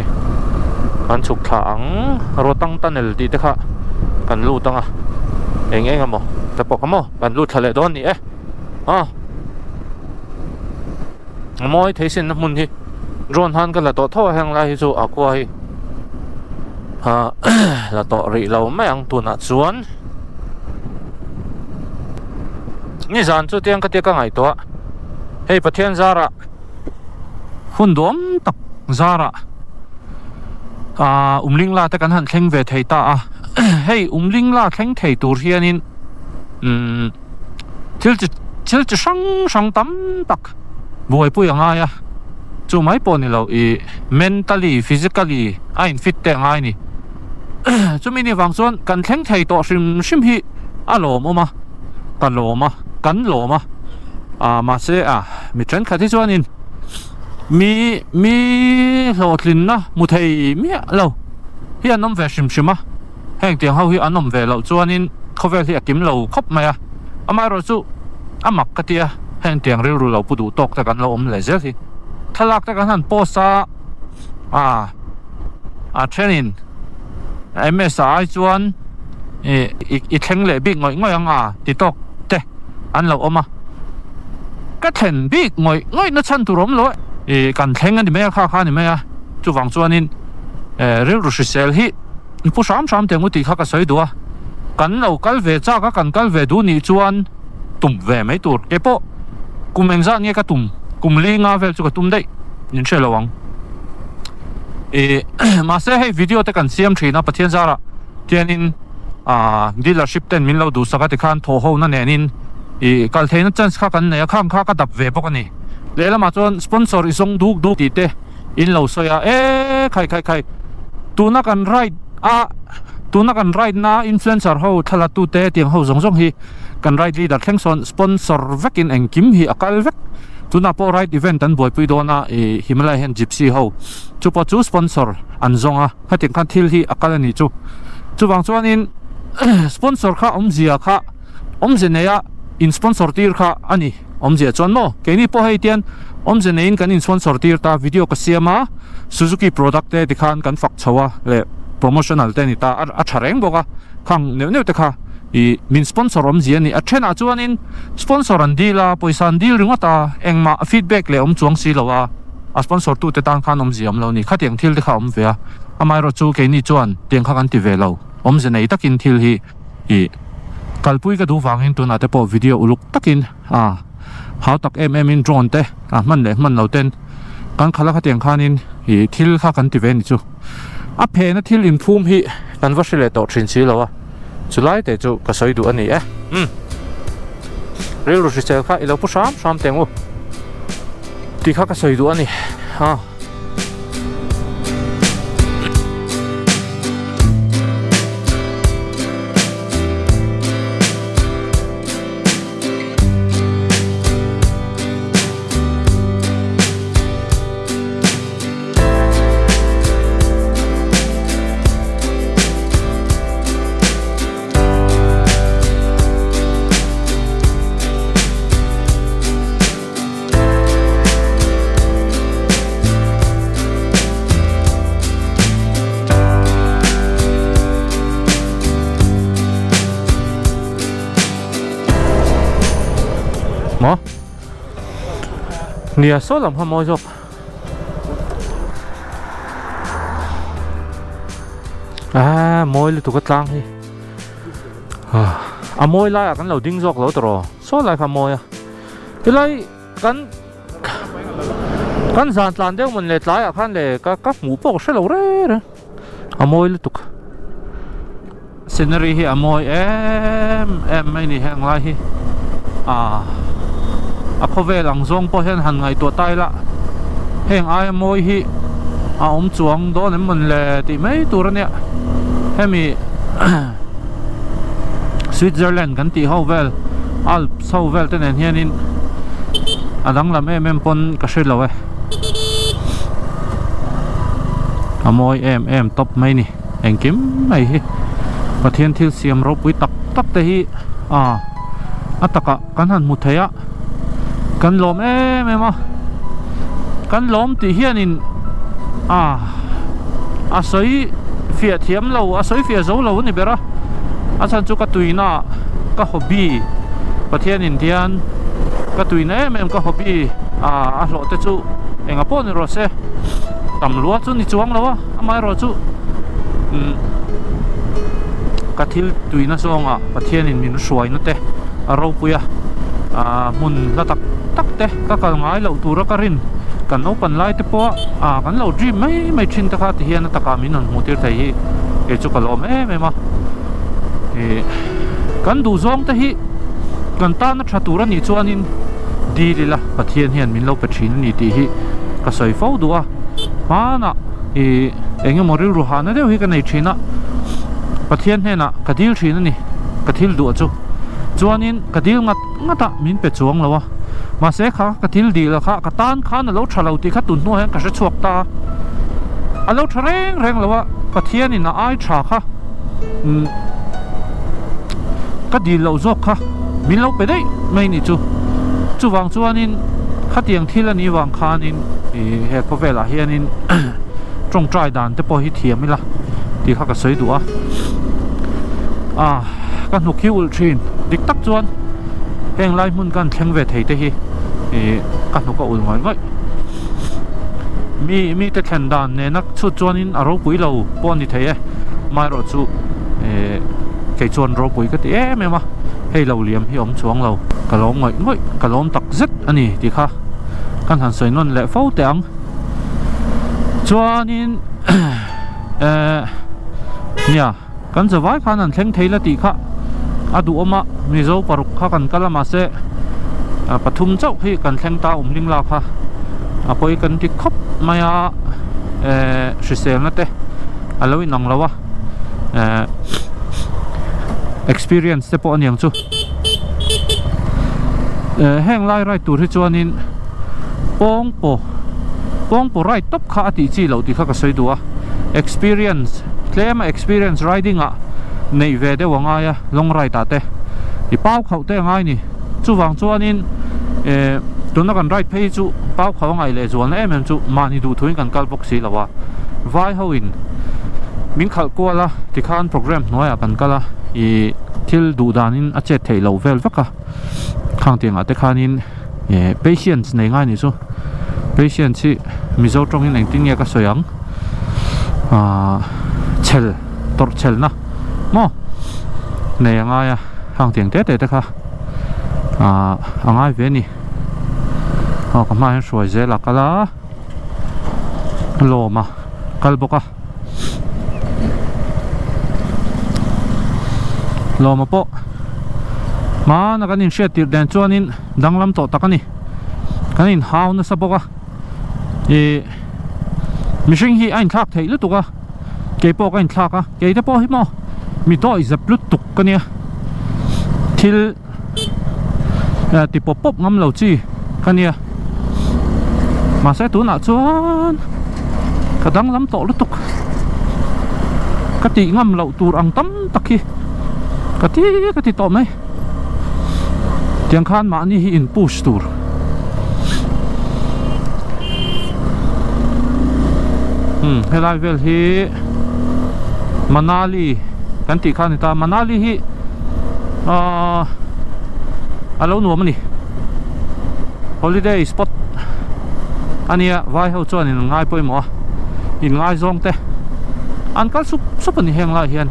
kan chhuk thla ang Rohtang tunnel tih te kha kan lut ang a. Eng eng emaw te pawh kha maw kan lut thla leh dawn ni e a mawi thei sin na hmun hi drone han ka la tawh tho a heng lai hi chu a khua hi ah la tawh rih lo mai ang tunah chuan nizan chu tiang ka tia ka ngaihtuah hei Pathian zarah hun duam tak zarah ah umlingla te kan han thleng ve thei ta a hei umlingla thleng thei tur hianin umm thil chi thil chi hrang hrang tam tak buaipui a ngai a chu mai pawh ni lo ih mentally physically a in fit te a ngai a ni chumi ni vang chuan kan thleng thei tawh hrim hrim hi a lawmawm a ka lawm a kan lawm a ah mahse ah mi thenkhat hi chuanin mi mi hlawhtlinna hmu thei miah lo hi an awm ve hrim hrim a heng tiang ho hi an awm ve loh chuanin khawvel hi a kim lo khawp mai a amaherawh chu a mak ka tia heng tiang rilru lo pu duh tawk te kan lo awm leh zel hi thlalak te kan han post a ah a thenin ms ah ai chuan ih i thleng leh bik ngawih ngawih ang a ti tawk te. an lo awm a, ka thlen bik ngawih ngawih na chhan tur awm lo e. Ih kan thleng a ni mai a, kha kha a ni mai a, chuvang chuanin eh rilru hrisel hi pu hram hram teh ngu tih kha ka sawi duh a, kan lo kal ve chak a, kan kal ve duh nih chuan tum ve mai tur. Kei pawh kum engzat nge ka tum, kum li nga vel chu ka tum daih in hre lo ang. Ih mahse hei video te kan siam thin a Pathian zarah tianin. Aaa dealership ten min lo duhsak a tikhan thawh ho na nenin ih kal theihna chance kha kan nei a khang kha ka dap ve bawk a ni. Lehlamah chuan sponsor i zawng duk duk tih te in lo sawi a, e khai khai khai tuna kan ride a tuna kan ride na influencer ho thla la tute tiang ho zawng zawng hi kan ride leader thleng sawn sponsor vekin engkim hi a kal vek tunah pawh ride event an buaipui dawn a ih Himalaya hian gypsy ho chu pawh chu sponsor an zawng a hetiang khan thil hi a kal a nih chu chuvang chuanin sponsor kha awmzia kha awmze neia in sponsor tir kha a ni. Awmzia chuan maw? Keini pawh hei tian awmze neiin kan in sponsor tir ta, video ka siam a, Suzuki product te tikhan kan fak chho a leh promotional te a ni ta, a tha reng bawk a, khang neuh neuh te kha ih min sponsor awmzia a ni. A thenah chuanin sponsor an deal a, pawisa an deal ringawt a, engmah feedback leh awm chuang si lo a, a sponsor tute tan khan awmzia awm lo a ni. Khatiang thil te kha a awm ve a, amaherawhchu keini chuan tiang kha kan ti ve lo, awmze nei takin thil hi. Ih kalpui ka duh vangin tunah te pawh video uluk takin a hau tak em em in drone te a hman leh hman lo ten kan khalh a khatiang khanin ih thil kha kan ti ve ni chu a phena thil inphum hi kan va hre leh tawh thin si lo a chulai te chu ka sawi duh a ni e umm rilru hrisel kha i lo pu hram hram teng u tih kha ka sawi duh a ni a. Maw? Nia saw lam kha mawi zawk. Ah mawi lutuk a tlang hi. A mawi laiah kan lo ding zawk lo tawh saw lai kha a mawi a. Tilai kan kan zan tlan deuh mawn le tlaiah khan le ka ka hmuh pawh ka hre lo reng reng a mawi lutuk scenery hi a mawi em em mai ni heng lai hi ah a khawvel ang zawng pawh hian han ngaihtuah ta ila heng aia mawi hi a awm chuang dawn em mawn le tih mai tur a nia hemi. Switzerland kan tih ho vel Alps ho vel te nen hianin a danglam em em pawn ka hre lo e a mawi em em tawp mai ni engkim mai hi Pathian thil siam ropui tak tak te hi ah a takah kan han hmu thei a kan lawm em em a kan lawm tih hianin ah a sawi fiah thiam lo a sawi fiah zo lo a ni ber a a chhan chu ka tuina ah ka hobby Pathianin tian ka tuina em em ka hobby ah a hlawh te chu enga pawh ni rawh se tam lua chu ni chuang lo a amaherawh chu umm ka thil tuina zawngah Pathianin min hruaina te a ropui a ah hmun hla tak tak te ka kal ngai loh tura ka rin kan naupan lai te pawh ah kan lo dream mai mai thin te kha ti hian a takah min rawn hmuh tir thei hi kei chu ka lawm em em a ih kan duh zawng te hi kan tana tha tur a nih chuanin dil ila Pathian hian min lo pe thin a ni tih hi ka sawi fo duh a hmanah ih eng emaw rilru hahna deuh hi ka nei thin a Pathian hnenah ka dil thin a ni ka thil duh chu. Chuanin ka dil ngat ngat a, min pe chuang lo a. Mahse kha ka thil dil a kha ka tan khan a lo tha lo tih kha tun hnuah hian ka hre chhuak ta a. A lo tha reng reng lo a, Pathianin a ai tha kha umm ka dil loh zawk kha min lo pe daih mai nih chu. Chuvang chuanin khatiang thil a nih vang khanin ih he khawvelah hianin tawngtai dan te pawh hi thiam ila tih kha ka sawi duh a. Ah. Ka hnuk hi ulh thin dik tak chuan heng lai hmun kan thleng ve thei te hi ih ka hnuk a ulh ngawih ngawih mi mite thlen dan nena chhut chuanin a ropui lo pawh a ni thei e amaherawh chu ih kei chuan ropui ka ti em em a hei lo liam hi awm chuang lo ka lawm ngawih ngawih ka lawm tak zet a ni tih kha kan han sawi nawn leh fo teh ang chuanin eh nia. Kan zavai khan an thleng thei la tih kha a duhawm a, Mizo paruk kha kan kal a mahse Pathum chauh hi kan thleng ta umling la kha a pawi kan ti khawp mai a eh hriselna te a lo inang lo a eh experience te pawh a niang chu eh heng lai ride tur hi chuanin pawng paw pawng paw ride tawp kha a tih chi loh tih kha ka sawi duh a experience tlem a experience riding ah neih ve deuh a ngai a long ride ah te i pau khauh te a ngai ni. Chuvang chuanin eh tuna kan ride phei hi chu pau kho a ngaih leh zualna em em chu mahni duh thuin kan kal bawk si lo a, vai ho in min khalh kual a tikhan programme hnuaiah kan kal a ih thil duh danin a chet theih loh vel vek a, khang tiangah te khanin eh patience nei ngai ni chu patience hi Mizo tawngin engtin nge ka sawi ang ah chhel tawrh chhelna maw nei a ngai a khang tiang te te te kha. Ahh a ngai ve a ni aw ka hmaah hian hruai zel a kal a lawm a kal bawk a lawma pawh hmana kan inhriat tirh dan chuanin danglam tawh tak a ni kan inhau nasa bawk a ih mihring hi a inthlak theih lutuk a keipawh ka inthlak a keite pawh hi maw mi dawih zep lutuk ka nia thil eh ti pawp pawp ngam lo chi ka nia mahse tunah chuan ka danglam tawh lutuk ka tih ngam loh tur ang tam tak hi ka ti ka ti tawh mai tiang khan mahni hi in push tur. Hmm helai vel hi Manali kan tih kha a ni ta Manali hi ahh a lo nuam a ni holiday spot a nia vai ho chuan in ngai pawimawh a in ngaizawng te an kal sup sup a ni heng lai hian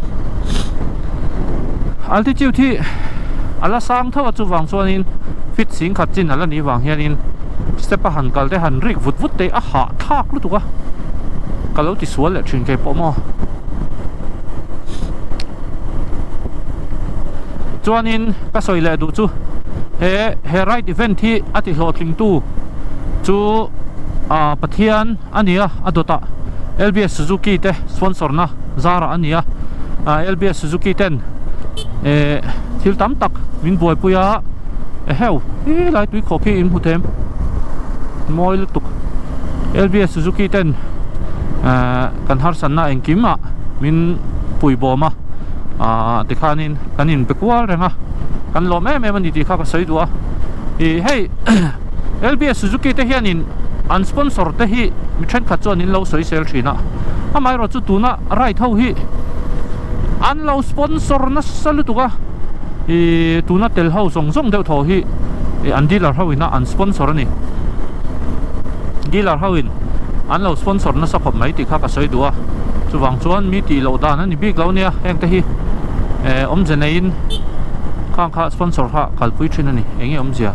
altitude hi a la sang tho a chuvang chuanin feet sing khat chin a la nih vang hianin step a han kal te han rik vut vut te a hah thlak lutuk a ka lo ti sual leh thin kei pawh maw chuanin ka sawi leh duh chu he he ride event hi a ti hlawhtling tu chu ah Pathian a ni a a dawtah L_B_S Suzuki te sponsor na zarah a ni a ah L_B_S Suzuki ten eh thil tam tak min buaipui a eheu helai tui khawp hi in hmu them mawi lutuk L_B_S Suzuki ten eh kan harsatna engkim ah min pui bawm a ah tikhanin kan in be kual reng a kan lawm em em a ni tih kha ka sawi duh a ih hei L_B_S Suzuki te hianin an sponsor te hi mi thenkhat chuan in lo sawi sel thin a amaherawh chu tuna ride ho hi an lo sponsor nasa lutuk a ih tuna tel ho zawng zawng deuh thaw hi ih an dealer ho ina an sponsor a ni dealer ho in an lo sponsor nasa khawp mai tih kha ka sawi duh a chuvang chuan mi tih loh dan a ni bik lo nia heng te hi eh awmze neiin khang kha sponsor kha kalpui thin a ni eng nge awmzia.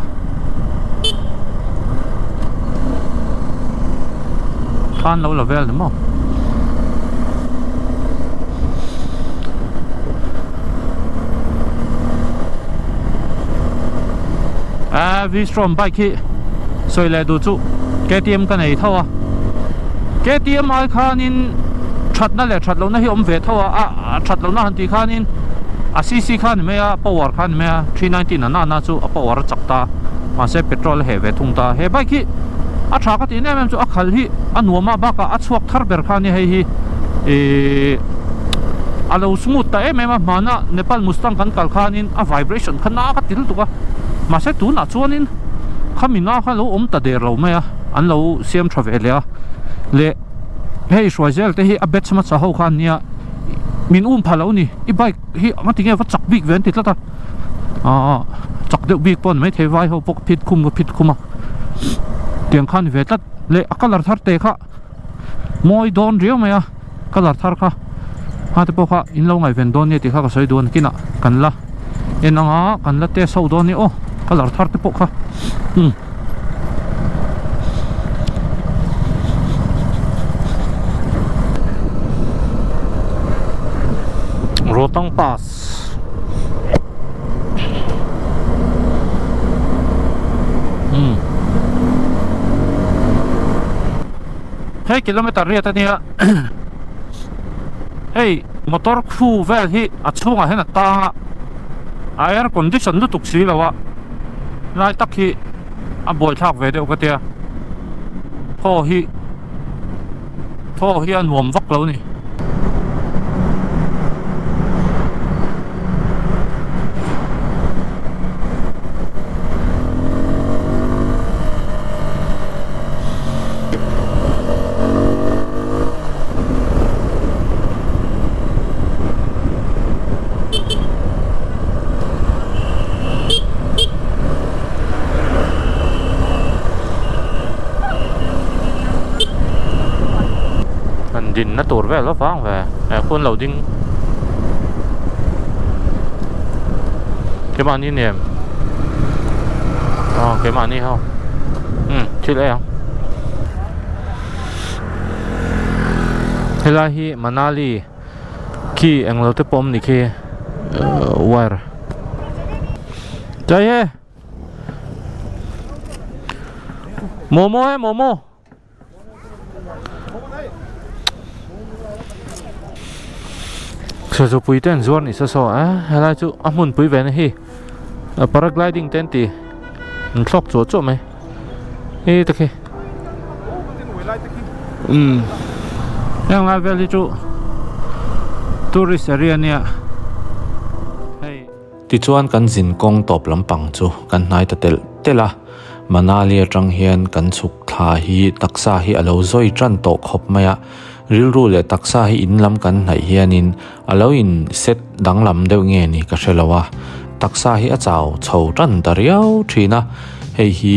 Khan lo la vel ni maw. A V-Strom bike hi sawi leh duh chu K_T_M ka nei tho a K_T_M ai khanin thatna leh that lohna hi awm ve tho a a that lohna han tih khanin a C_C kha a ni mai a power kha a ni mai a 319 a nana chu a power a chak ta mahse petrol a heh ve thung ta he bike hi a tha ka tih em em chu a khal hi a nuam a bakah a chhuak thar ber kha a ni hei hi ihh a lo smooth ta em em a hmana Nepal Mustang kan kal khanin a vibration kha na ka ti lutuk a mahse tunah chuanin khami na kha lo awm ta der lo mai a an lo siam tha ve leh a leh hei hruai zel te hi a batch hmasa ho kha an nia min um pha lo ni i bike hi anga tinge va chak bik ve an ti tlat a aaa chak deuh bik pawh a ni maithei vai ho pawh ka phit khum ka phit khum a tiang kha a ni ve tlat leh a colour thar te kha mawi dawn riau mai a colour thar kha ha te pawh kha in lo ngaihven dawn nia tih kha ka sawi duh a nakinah kan la en ang a kan la test ho dawn nia aw colour thar te pawh kha umm. Rohtang pass. Umm hei kilometer riat ania hei motor khu vel hi a chhungah hian a tang a a air condition lutuk si lo a lai tak hi a buaithlak ve deuh ka tia thaw hi thaw hi a nuam vak lo a ni. Han din na tur vel va vang ve eh khuan lo ding keimahni nem aw keimahni ho umm thil ei ang helai hi Manali. Khi englo te pawh awm ni khi wire chai he momo he momo sazu pui te an zuar ni sa saw a helai chu a hmun pui ve na hi paragliding te an ti an thlawk chuah chuah mai e te khi umm heng lai vel hi chu tourist area ania hei. Tichuan kan zin kawng tawp lampang chu kan hnai ta telh telh a, Manali atang hian kan chhuk thla hi taksa hi a lo zawi tan tawh khawp mai a, rilru leh taksa hi in lam kan hnaih hianin a lo in set danglam deuh nge ni ka hre lo a, taksa hi a chau chho tan ta riau thin a, hei hi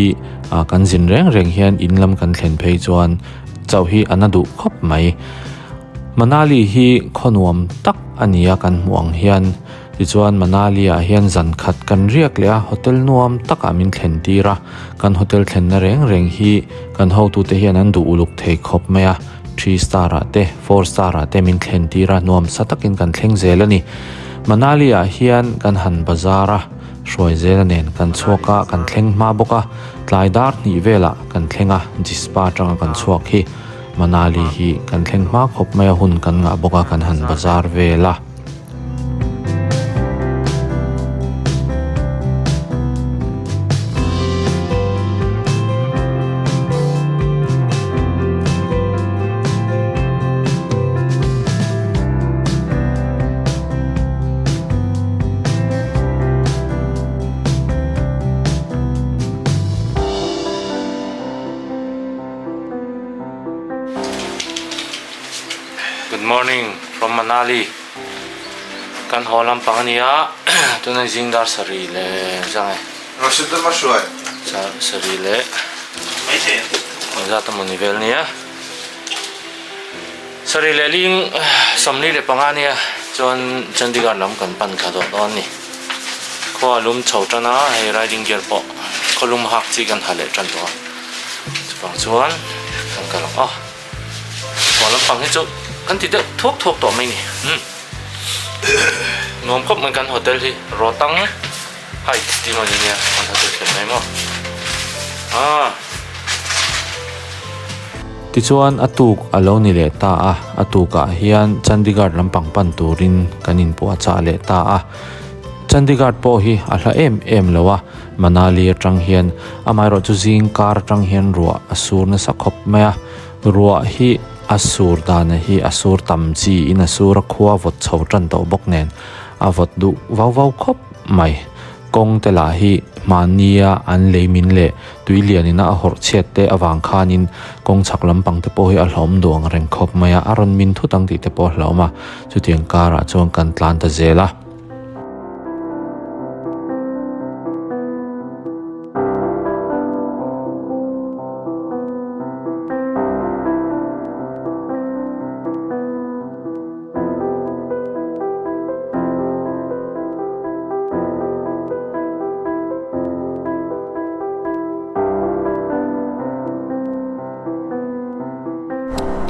kan zin reng reng hian in lam kan thlen phei chuan chauh hi a na duh khawp mai. Manali hi khaw nuam tak a ni a kan hmuh ang hian, tichuan Manali ah hian zan khat kan riak leh a, hotel nuam takah min thlen tir a, kan hotel thlenna reng reng hi kan hotute hian an duh uluk thei khawp mai a. Three star ah te, four star ah te min thlen tir a, nuam sa takin kan thleng zel a ni. Manali ah hian kan han bazar a, hruai zel a nen kan chhuak a, kan thleng hma bawk a, tlai dar hnih velah kan thleng a, Jispa atanga kan chhuak hi Manali hi kan thleng hma khawp mai a, hun kan ngah bawk a, kan han bazar vel a. Good morning from Manali. Kan haw lampang a ni a, tuna zing dar sarih leh zang e. Rashid a hruai. Sarih leh engzat emaw ni vel nia. Sarih leh ling 45 a nia, chuan Chandigarh lam kan pan thla tawh dawn a ni. Khua a lum chho tan a, hei riding gear pawh khaw lum hak chi kan ha leh tan tawh a. Chuvang chuan kan kal ang aw. Khual lampang hi chu kan ti deuh thuak thuak tawh mai ni. Umm. Nuam khawp mai kan hotel hi Rotang Heights tih maw ni nia kan hotel thlen mai maw. Ah. Tichuan a tuk a lo ni leh ta a, a tukah hian Chandigarh lampang pan turin kan inpuahchah leh ta a. Chandigarh pawh hi a hla em em lo a, Manali atang hian amaherawhchu zing kar atang hian ruah a sur nasa khawp mai a, ruah hi a sur dan hi a sur tam chi in a sur a khua vawt chho tan tawh bawk nen a vawt duh vau vau khawp mai. Kawng te lah hi mahnia an lei min leh tui lian ina a hawrh chhiat te avang khanin kawng chhak lampang te pawh hi a hlauhawm duh ang reng khawp mai a, a rawn min thut ang tih te pawh a hlauhawm a, chutiang karah chuan kan tlan ta zel a.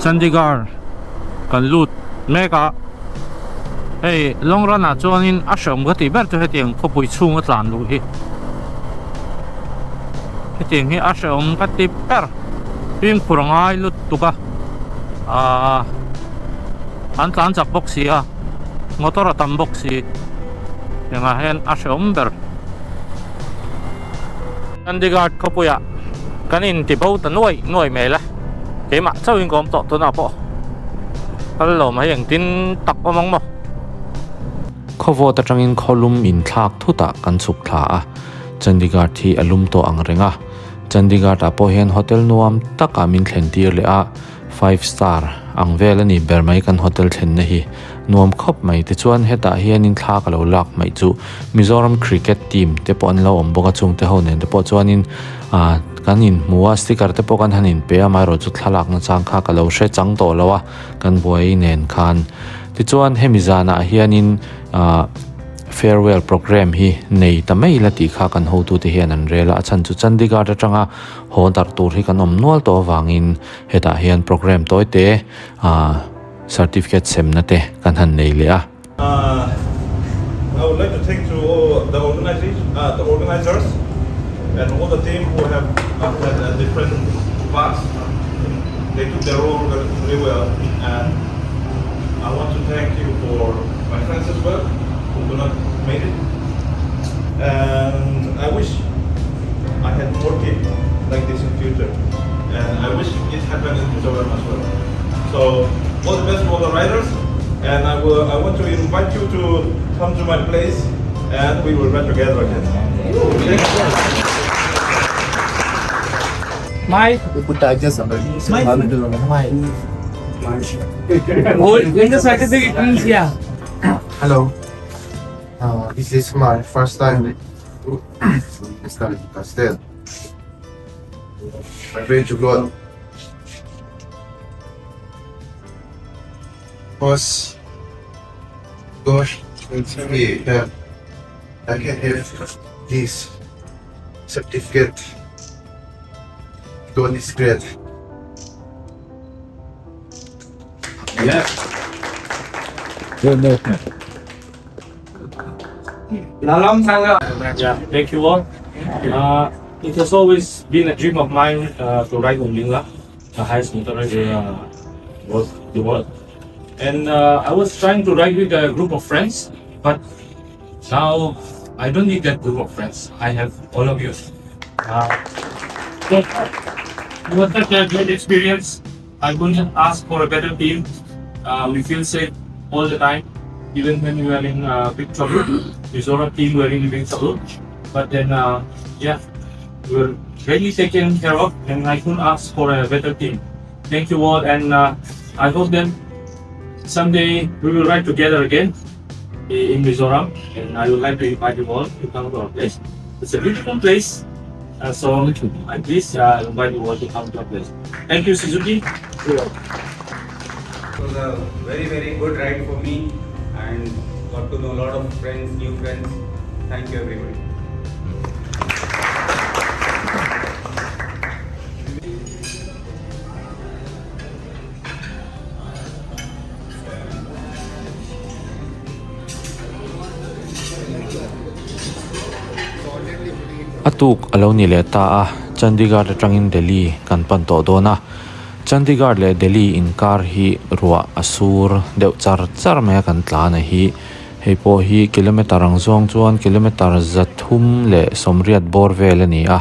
Chandigarh kan lut mek a hei long run ah chuanin a hreawm ka tih ber chu hetiang khawpui chhung a tlan luh hi. Hetiang hi a hrehawm ka ti ber. Fimkhur a ngai lutuk a, aaa an tlan chak bawk si a, motor a tam bawk si. Engah hian a hrehawm ber. Chandigarh khawpuiah kan inti bo ta nuai nuai mai la, keimah chauhin ka awm tawh tunah pawh kal lo mai engtin tak awm ang maw. Khawvawt atangin khawlum inthlak thutah kan chhuk thla a, Chandigarh hi a lum tawh ang reng a, Chandigarh ah pawh hian hotel nuam takah min thlen tir leh a, five star ang vel a ni ber mai kan hotel thlenna hi nuam khawp mai tichuan hetah hianin thla ka lo lak hmaih chu Mizoram cricket team te pawh an lo awm bawk a chungte ho nen te pawh chuanin ah kan inhmu a sticker te pawh kan han inpe a amaherawhchu thlalak nachang kha ka lo hre chang tawh lo a kan buai nen khan tichuan hemi zanah hianin ah. Farewell programme hi nei ta mai la tih kha kan hotute hian an rel a, a chhan chu Chandigarh atanga haw darh tur hi kan awm nual tawh avangin hetah hian programme tawi te ah certificate semna te kan han nei leh a. I would like to thank to all the organization, the organizers and all the team who have had a different parts. They took their role very well and I want to thank you for my friends as well who could not made it. And I wish I had more team like this in future. And I wish it happened in Mizoram as well. So all the best to all the riders. And I will I want to invite you to come to my place and we will ride together again. My When the certificate comes, yeah. Hello. This is my first time to study Castel. I pray to God. Because God will tell me that I can have this certificate. God is great. Yeah, thank you all. Uh, it has always been a dream of mine uh, to ride Umlingla, the highest motorized uh, world, the world. And uh, I was trying to ride with a group of friends, but now I don't need that group of friends. I have all of you. Uh, so it was such a great experience. I couldn't ask for a better team. Uh, we feel safe all the time, even when we are in uh, big trouble. Mizoram team were in big trouble. But then, uh, yeah, we were really taken care of, and I couldn't ask for a better team. Thank you all, and uh, I hope that someday we will ride together again in Mizoram, and I would like to invite you all to come to our place. It's a beautiful place, uh, so I please uh, invite you all to come to our place. Thank you, Suzuki. It was a very very good ride for me and got to know a lot of friends, new friends. Thank you everybody. A tuk a lo ni leh ta a, Chandigarh atangin Delhi kan pan tawh dawn a. Chandigarh leh Delhi inkar hi ruah a sur deuh char char mai a kan tlan a hi. Hei pawh hi kilometer ang zawng chuan kilometer zathum leh sawmriat bawr vel a ni a,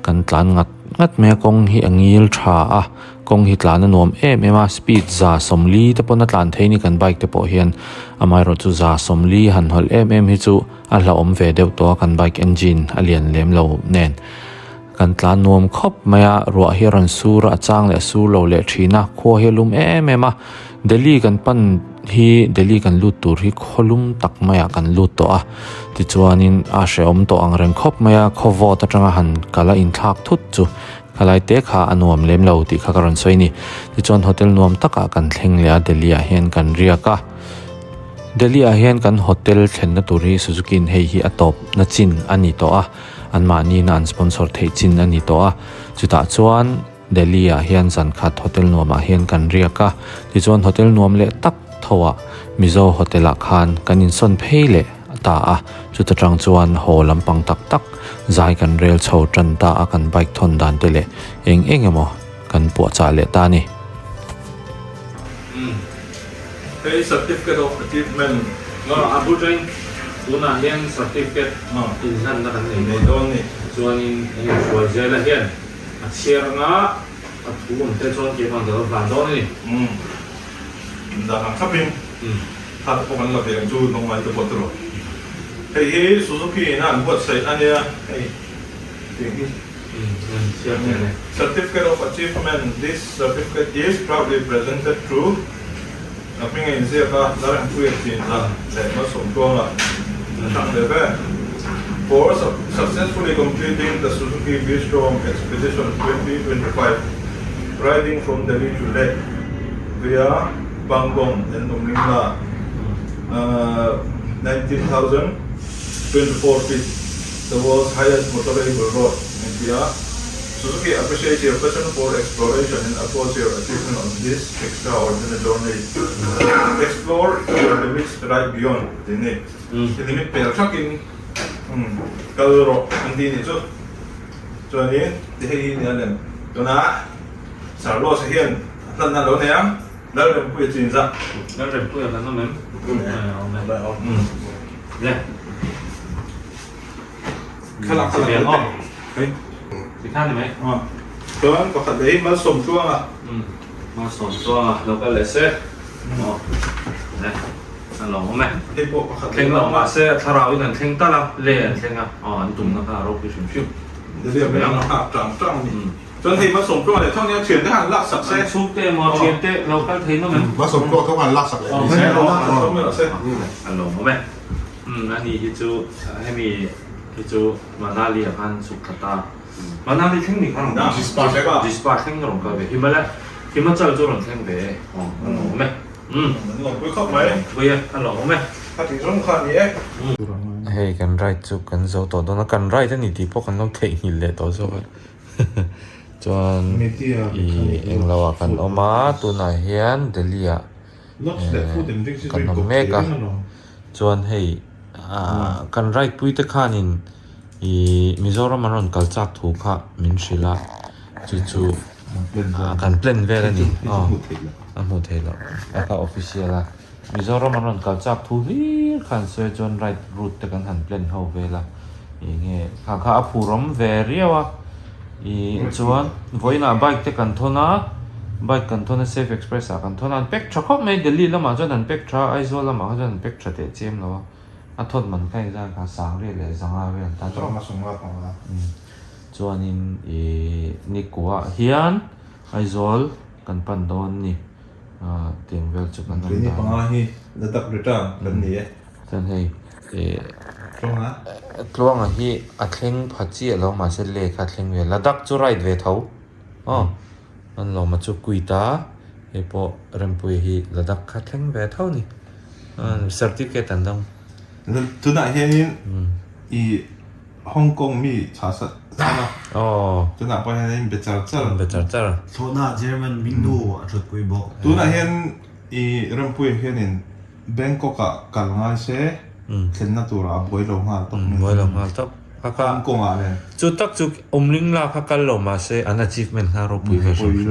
kan tlan ngat ngat mai a kawng hi a ngil tha a. Kawng hi tlan a nuam em em a, speed 140 te pawn a tlan thei ni kan bike te pawh hian amaherawh chu 140 han hawlh em em hi chu a hlauhawm ve deuh tawh a kan bike engine a lian lem lo nen kan tlan nuam khawp mai a, ruah hi a rawn sur a, a chang leh a sur lo leh thin a, khua hi a lum em em a, Delhi kan pan hi Delhi kan lut tur hi khaw lum tak maiah kan lut tawh a, tichuanin a hrehawm tawh ang reng khawp mai a, khaw vawt atanga han kal a inthlak thut chu. Khalai te kha a nuam lem lo tih kha ka rawn sawi a ni. Tichuan hotel nuam takah kan thleng leh a, Delhi ah hian kan riak a. Delhi ah hian kan hotel thlenna tur hi Suzuki in hei hi a tawp na chin a ni tawh a, anmahni in an sponsor theih chin a ni tawh a. Chutah chuan Delhi ah hian zan khat hotel nuamah hian kan riak a, tichuan hotel nuam leh tak tho ah Mizo hotel ah khan kan insawn phei leh. ta a, chuta tang chuan haw lampang tak tak zai kan rel chho tan ta a, kan bike thawn dan te leh eng eng emaw kan puahchah leh ta a ni. Umm hei certificate of achievement a bu teng tunah hian certificate inhlanna kan nei dawn a ni chuanin heng hruai zela hian a chhiar anga a thu awm te chuan keimah ka lo hlan dawn a ni. Umm dan ang thlapin thla te pawh kan la ve ang chu nongmai te pawh tiraw hei hi Suzuki in a an buatsaih a nia hei tiang hi. Certificate of Achievement, This certificate is proudly presented to a hming a inziak a, Lalrempuia Chinza leh Malsawmtluanga a hrang leh ve, for successfully completing the Suzuki V-Strom Expedition 2025 riding from Delhi to Leh via Pangong and Umlingla, 19,024 feet. The world's highest motorable road in ti a, Suzuki appreciates your passion for exploration and applauds your achievement on this extraordinary journey. Explore your limits, ride beyond tih a ni. I limit pel thakin kal rawh an ti nih chu. Chuanin ti hei hi nia lem. Tunah Carlos-a hian a hlanna a lo nei ang, Lalrempuia chinzah. Lalrempuia kan awm em? Awm e. Awm e. Le. Thlalak kha la aw. Hei. Tikhan ni mai. Aw. Chuan pakhat leh hi Malsawm Tluanga. Umm. Malsawm Tluanga lo kal leh se. Aw. Le. A lo awm e. Hei pawh pakhat leh. Thleng lo mahse a thlarau in an thleng tal a, le an thleng a. Aw an tumna kha a ropui hrim hrim. Dahlia mai ang a nghak tang tang a ni. Chuan hei Malsawm Tluanga leh thawng nia thiante khan an lak sak se. An chhungte emaw thiante lo kal thei nawm em? Malsawm Tluanga thawng khan an lak sak leh ni se. A lo awm e. Umm ani hi chu hemi hi chu Manali ah khan chhuk thla ta. Manali thleng ni kha rawn kal ve. Jispa thleng rawn kal ve. Himalaya Himachal chu rawn thleng ve e. Aw a lo awm e. Umm. An lo pui khawp mai. Pui e a lo awm e. Kha tih zawng kha a ni e. Hei kan ride chu kan zo tawh dawn a, kan ride a ni tih pawh kan lo theihnghilh leh tawh zawk a. Chuan ih englo ah kan awm a, tunah hian Delhi ah kan awm mek a. Chuan hei ah kan ride pui te khanin ih Mizoram an rawn kal chak thu kha min hrilh a chu chu kan plan vel a ni aw a hmuh theih loh a kha official a Mizoram an rawn kal chak thu hlir kha an sawi a chuan ride route te kan han plan ho vel a eng nge kha kha a phur awm ve riau a. Ih chuan vawiinah bike te kan thawn a, bike kan thawn a safe express ah kan thawn a, an pack tha khawp mai Delhi lamah chuan an pack tha a, Aizawl lamah kha chuan an pack tha teh chiam lo a, a thawt man kha engzat kha sangriat leh zanga vel an tan tawh a, chuanin ih nikuah hian Aizawl kan pan dawn a ni, ah tiang vel chu kan awm dan. Panga hi Ladakh return kan ni e. Chuan hei ih Tluanga hi a thleng pha chiah lo mahse le kha a thleng ve Ladakh chu ride ve tho aw an lawma chu quit a hei pawh Rempuia hi Ladakh kha thleng ve tho ni certificate an dawng. Tunah hianin ih Hong Kong mi chha sat sat a tunah pawh hianin be char char. Be char char. Thlawhna German minu a thutpui bawk. Tunah hian ih Rempuia hianin Bangkok ah kal ngai se thlenna turah a buai lo nghal tawp mai. Buai lo nghal tawp. Kha kha Hong Kong ah nen. Chu tak chu Umling la kha kal lo mahse an achievement kha ropui ve hrim hrim.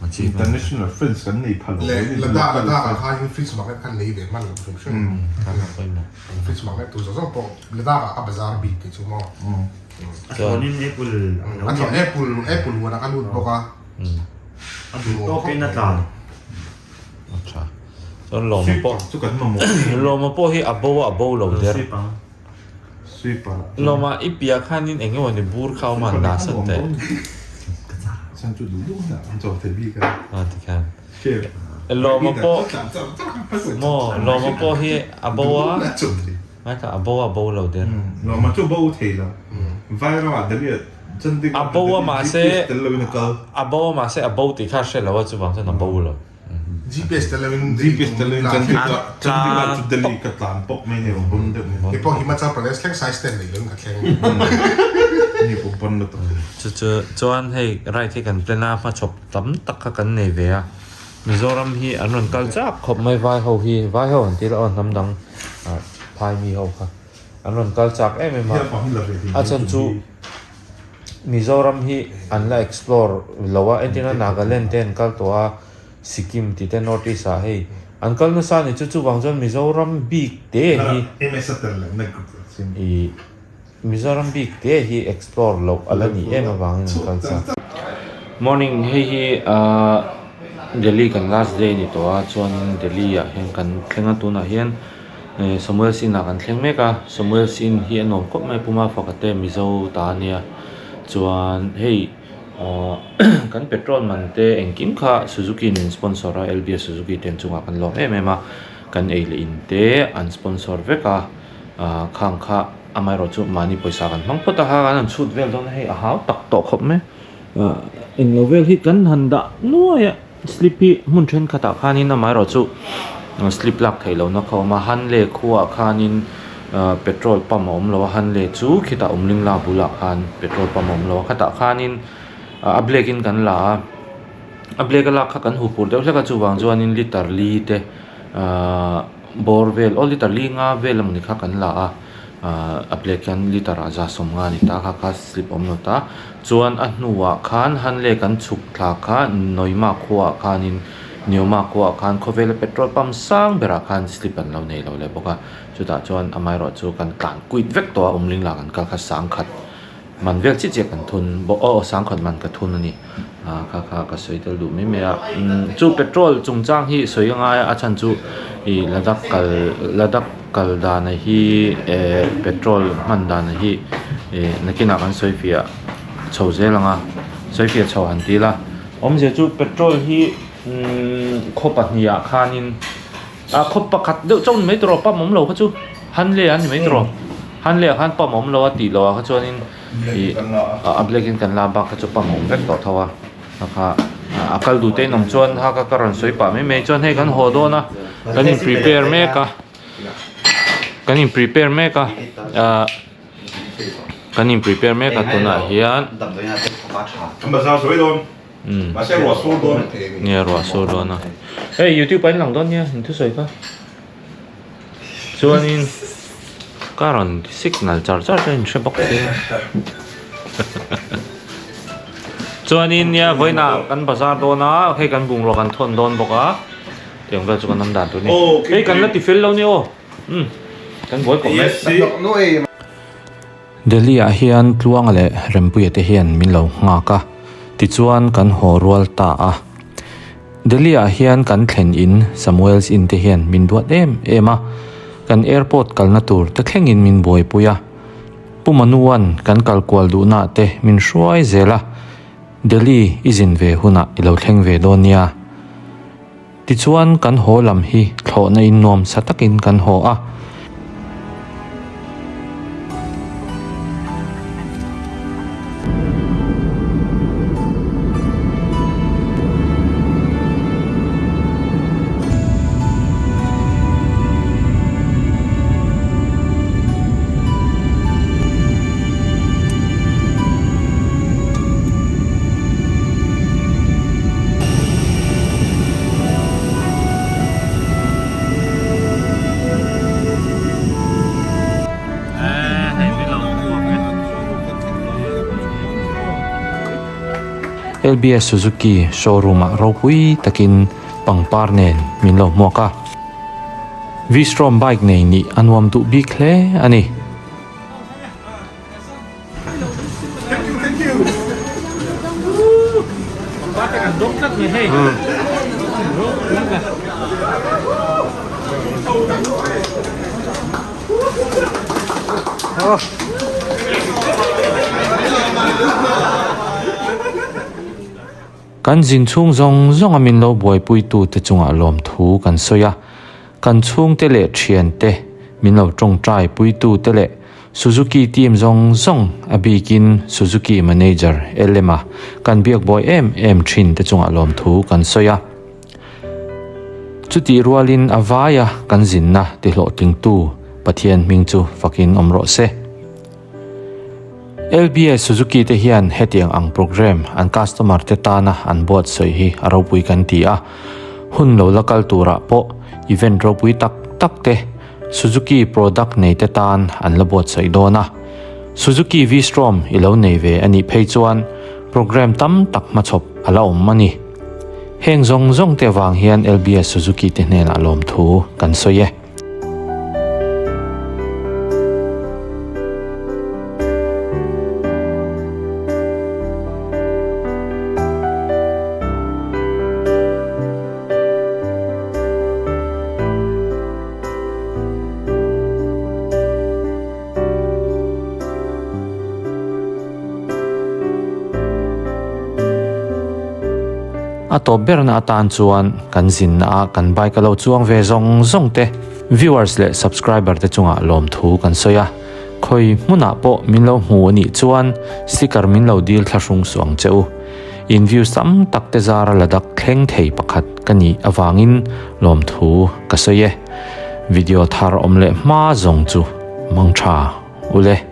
Achievement. International friends kan nei pha lo. Leh Ladakh Ladakh ah khan hian fridge magnet khan lei ve hman lo hrim hrim. Kha kha pawimawh. Fridge magnet tur zawng zawng pawh Ladakh ah ka bazar bik tih chu maw. A thlawnin apple a lo A thlawn apple apple huan ah ka lut bawk a. A duh tawkin a tlan. A tha. Chuan lawma pawh chu kan mamawh. Lawma pawh hi a bo a bo lo der. Sweeper. Lawma i piah khanin eng emaw ni bur kha awm a an dah sat teh. Chan chu duh duh na an chaw thei bik a. A ti khan. Lawma pawh maw lawma pawh hi a bo a ngaithla a bo a bo lo der. Lawma chu bo thei lo. Vairamah Delhi ah A bo a mahse a bo a mahse a bo tih kha a hre lo a chuvang chuan a bo lo. GPS tel loin GPS tel loin Chandigarh Chandigarh chu Delhi ka tlan pawp mai ni rawn deuh ni. Kei pawh Himachal Pradesh thleng sai stand nei loin ka thleng. Ni pawh pawn lutuk. Chu chu chuan hei ride hi kan plan a hmachhawp tam tak kha kan nei ve a Mizoram hi an rawn kal chak khawp mai vai ho hi vai ho an ti la aw hnam dang phai mi ho kha. an rawn kal chak em em a, a chhan chu Mizoram hi an la explore lo a, entirna Nagaland te an kal tawh a, Sikkim tih te North East ah hei an kal nasa a ni chu, chuvang chuan Mizoram bik te hi ih Mizoram bik te hi explore loh a la nih em avangin an kal chak. Morning hei hi ahh Delhi kan last day a ni tawh a chuanin Delhi ah hian kan thleng a tunah hian Samuel's Inn ah kan thleng mek a Samuel's Inn hi a nuam khawp mai Puma Fakate Mizo ta a nia chuan hei ahh kan petrol man te engkim kha Suzuki nen sponsor a L B S Suzuki te an chungah kan lawm em em a kan ei leh in te an sponsor vek a ahh khang kha amaherawh chu mahni pawisa kan hmang phawt a kha kan han chhut vel dawn a hei a hau tak tawh khawp mai ahh englo vel hi kan han dah nuai a. Slip hi hmun thenkhatah khanin amaherawhchu slip lak theih lohna kha a awm a, Hanle khuaah khanin petrol pump a awm lo a, Hanle chu khitah Umlingla bulah khan petrol pump a awm lo a, khatah khanin a black in kan la a, a black a lak kha kan huphurh deuh hlek a, chuvang chuanin liter li te ahh bawr vel aw liter li nga vel emawni kha kan la a. Ahh a black hian liter ah 150 a ni ta kha kha slip awm lo ta chuan a hnuah khan Hanle kan chhuk thla kha Noima khuaah khanin Nioma khuaah khan khawvela petrol pump sang berah khan slip an lo nei lo leh bawk a chutah chuan amaherawh chu kan tlan kuit vek tawh a Umling lah kan kal kha sangkhat man vel chiah chiah kan thun bawk aw sangkhat man ka thun a ni ah kha kha ka sawi tel duh mai mai a umm chu petrol chungchang hi sawi a ngai a a chhan chu ih Ladakh kal Ladakh kal dana hi eh petrol hman dana hi ih nakinah kan sawi fiah chho zel ang a sawi fiah chho han ti ila awmzia chu petrol hi umm khaw pahnih ah khanin ah khaw pakhat deuh chauh ni mai tawh pump awm lo kha chu Hanle a ni mai tawh Hanle ah khan pump awm lo a tih loh ah kha chuanin ih a black in kan la bak kha chu pump a awm vek tawh tho a kha kha a kal duh te in awm chuan ha kha ka rawn sawi pah mai mai chuan hei kan haw dawn a kan in prepare mek a kan in prepare mek a ah kan in prepare mek a tunah hian. Mahse ruah sur dawn. Nia ruah sur dawn a. Hei youtube ah in lang dawn nia in thusawi kha. Chuanin ka rawn signal char char chuan in hre bawk sia. Chuanin nia vawiinah kan bazar dawn a hei kan bungrua kan thawn dawn bawk a. Tiang vel chu kan awm dan tur a ni. Hei kan la ti fel lo nia aw. Umm kan buai khawp mai. Delhi ah hian Tluanga leh Rempuia te hian min lo nghak a, tichuan kan haw rual ta a. Delhi ah hian kan thlen in Samuel's Inn te hian min duat em em a, kan airport kalna tur te thlengin min buaipui a. Pu Manua'n kan kal kual duhna te min hruai zel a, Delhi i zin ve hunah i lo thleng ve dawn nia. Tichuan kan haw lam hi thlawhna in nuam sa takin kan haw a. LBS Suzuki showroom ah ropui takin pangpar nen min lo hmuak a. V-Strom bike nei nih a nuam duh bik hle a ni. Kan zin chhung zawng zawnga min lo buaipuitute chungah lawmthu kan sawi a, kan chhungte leh thiante min lo tawngtai puitute leh Suzuki team zawng zawng, a bikin Suzuki manager LM-a kan biak buai em em thin te chungah lawmthu kan sawi a. Chutih rualin a vaia kan zinna tihlawhtlingtu Pathian hming chu fakin awm rawh se. LBS Suzuki te hian hetiang ang programme an customer te tana an buatsawi hi a ropui kan ti a, hun lo la kal turah pawh event ropui tak tak te. Suzuki product nei te tan an la buatsaih dawn a. Suzuki V-Strom i lo nei ve a nih phei chuan program tam tak hmachhawp a la awm a ni. Heng zawng zawng te avang hian LBS Suzuki te hnenah lawmthu kan sawi e. A tawp berna atan chuan kan zinna ah kan bike a lo chuang ve zawng zawng te viewers leh subscriber te chungah lawmthu kan sawi a, khawi hmunah pawh min lo hmu a nih chuan sticker min lo dil thlahrung suh ang che u. In views tam tak te zara Ladakh thleng thei pakhat ka nih avangin lawmthu ka sawi e. Video thar awm leh hma zawng chu mang tha ule.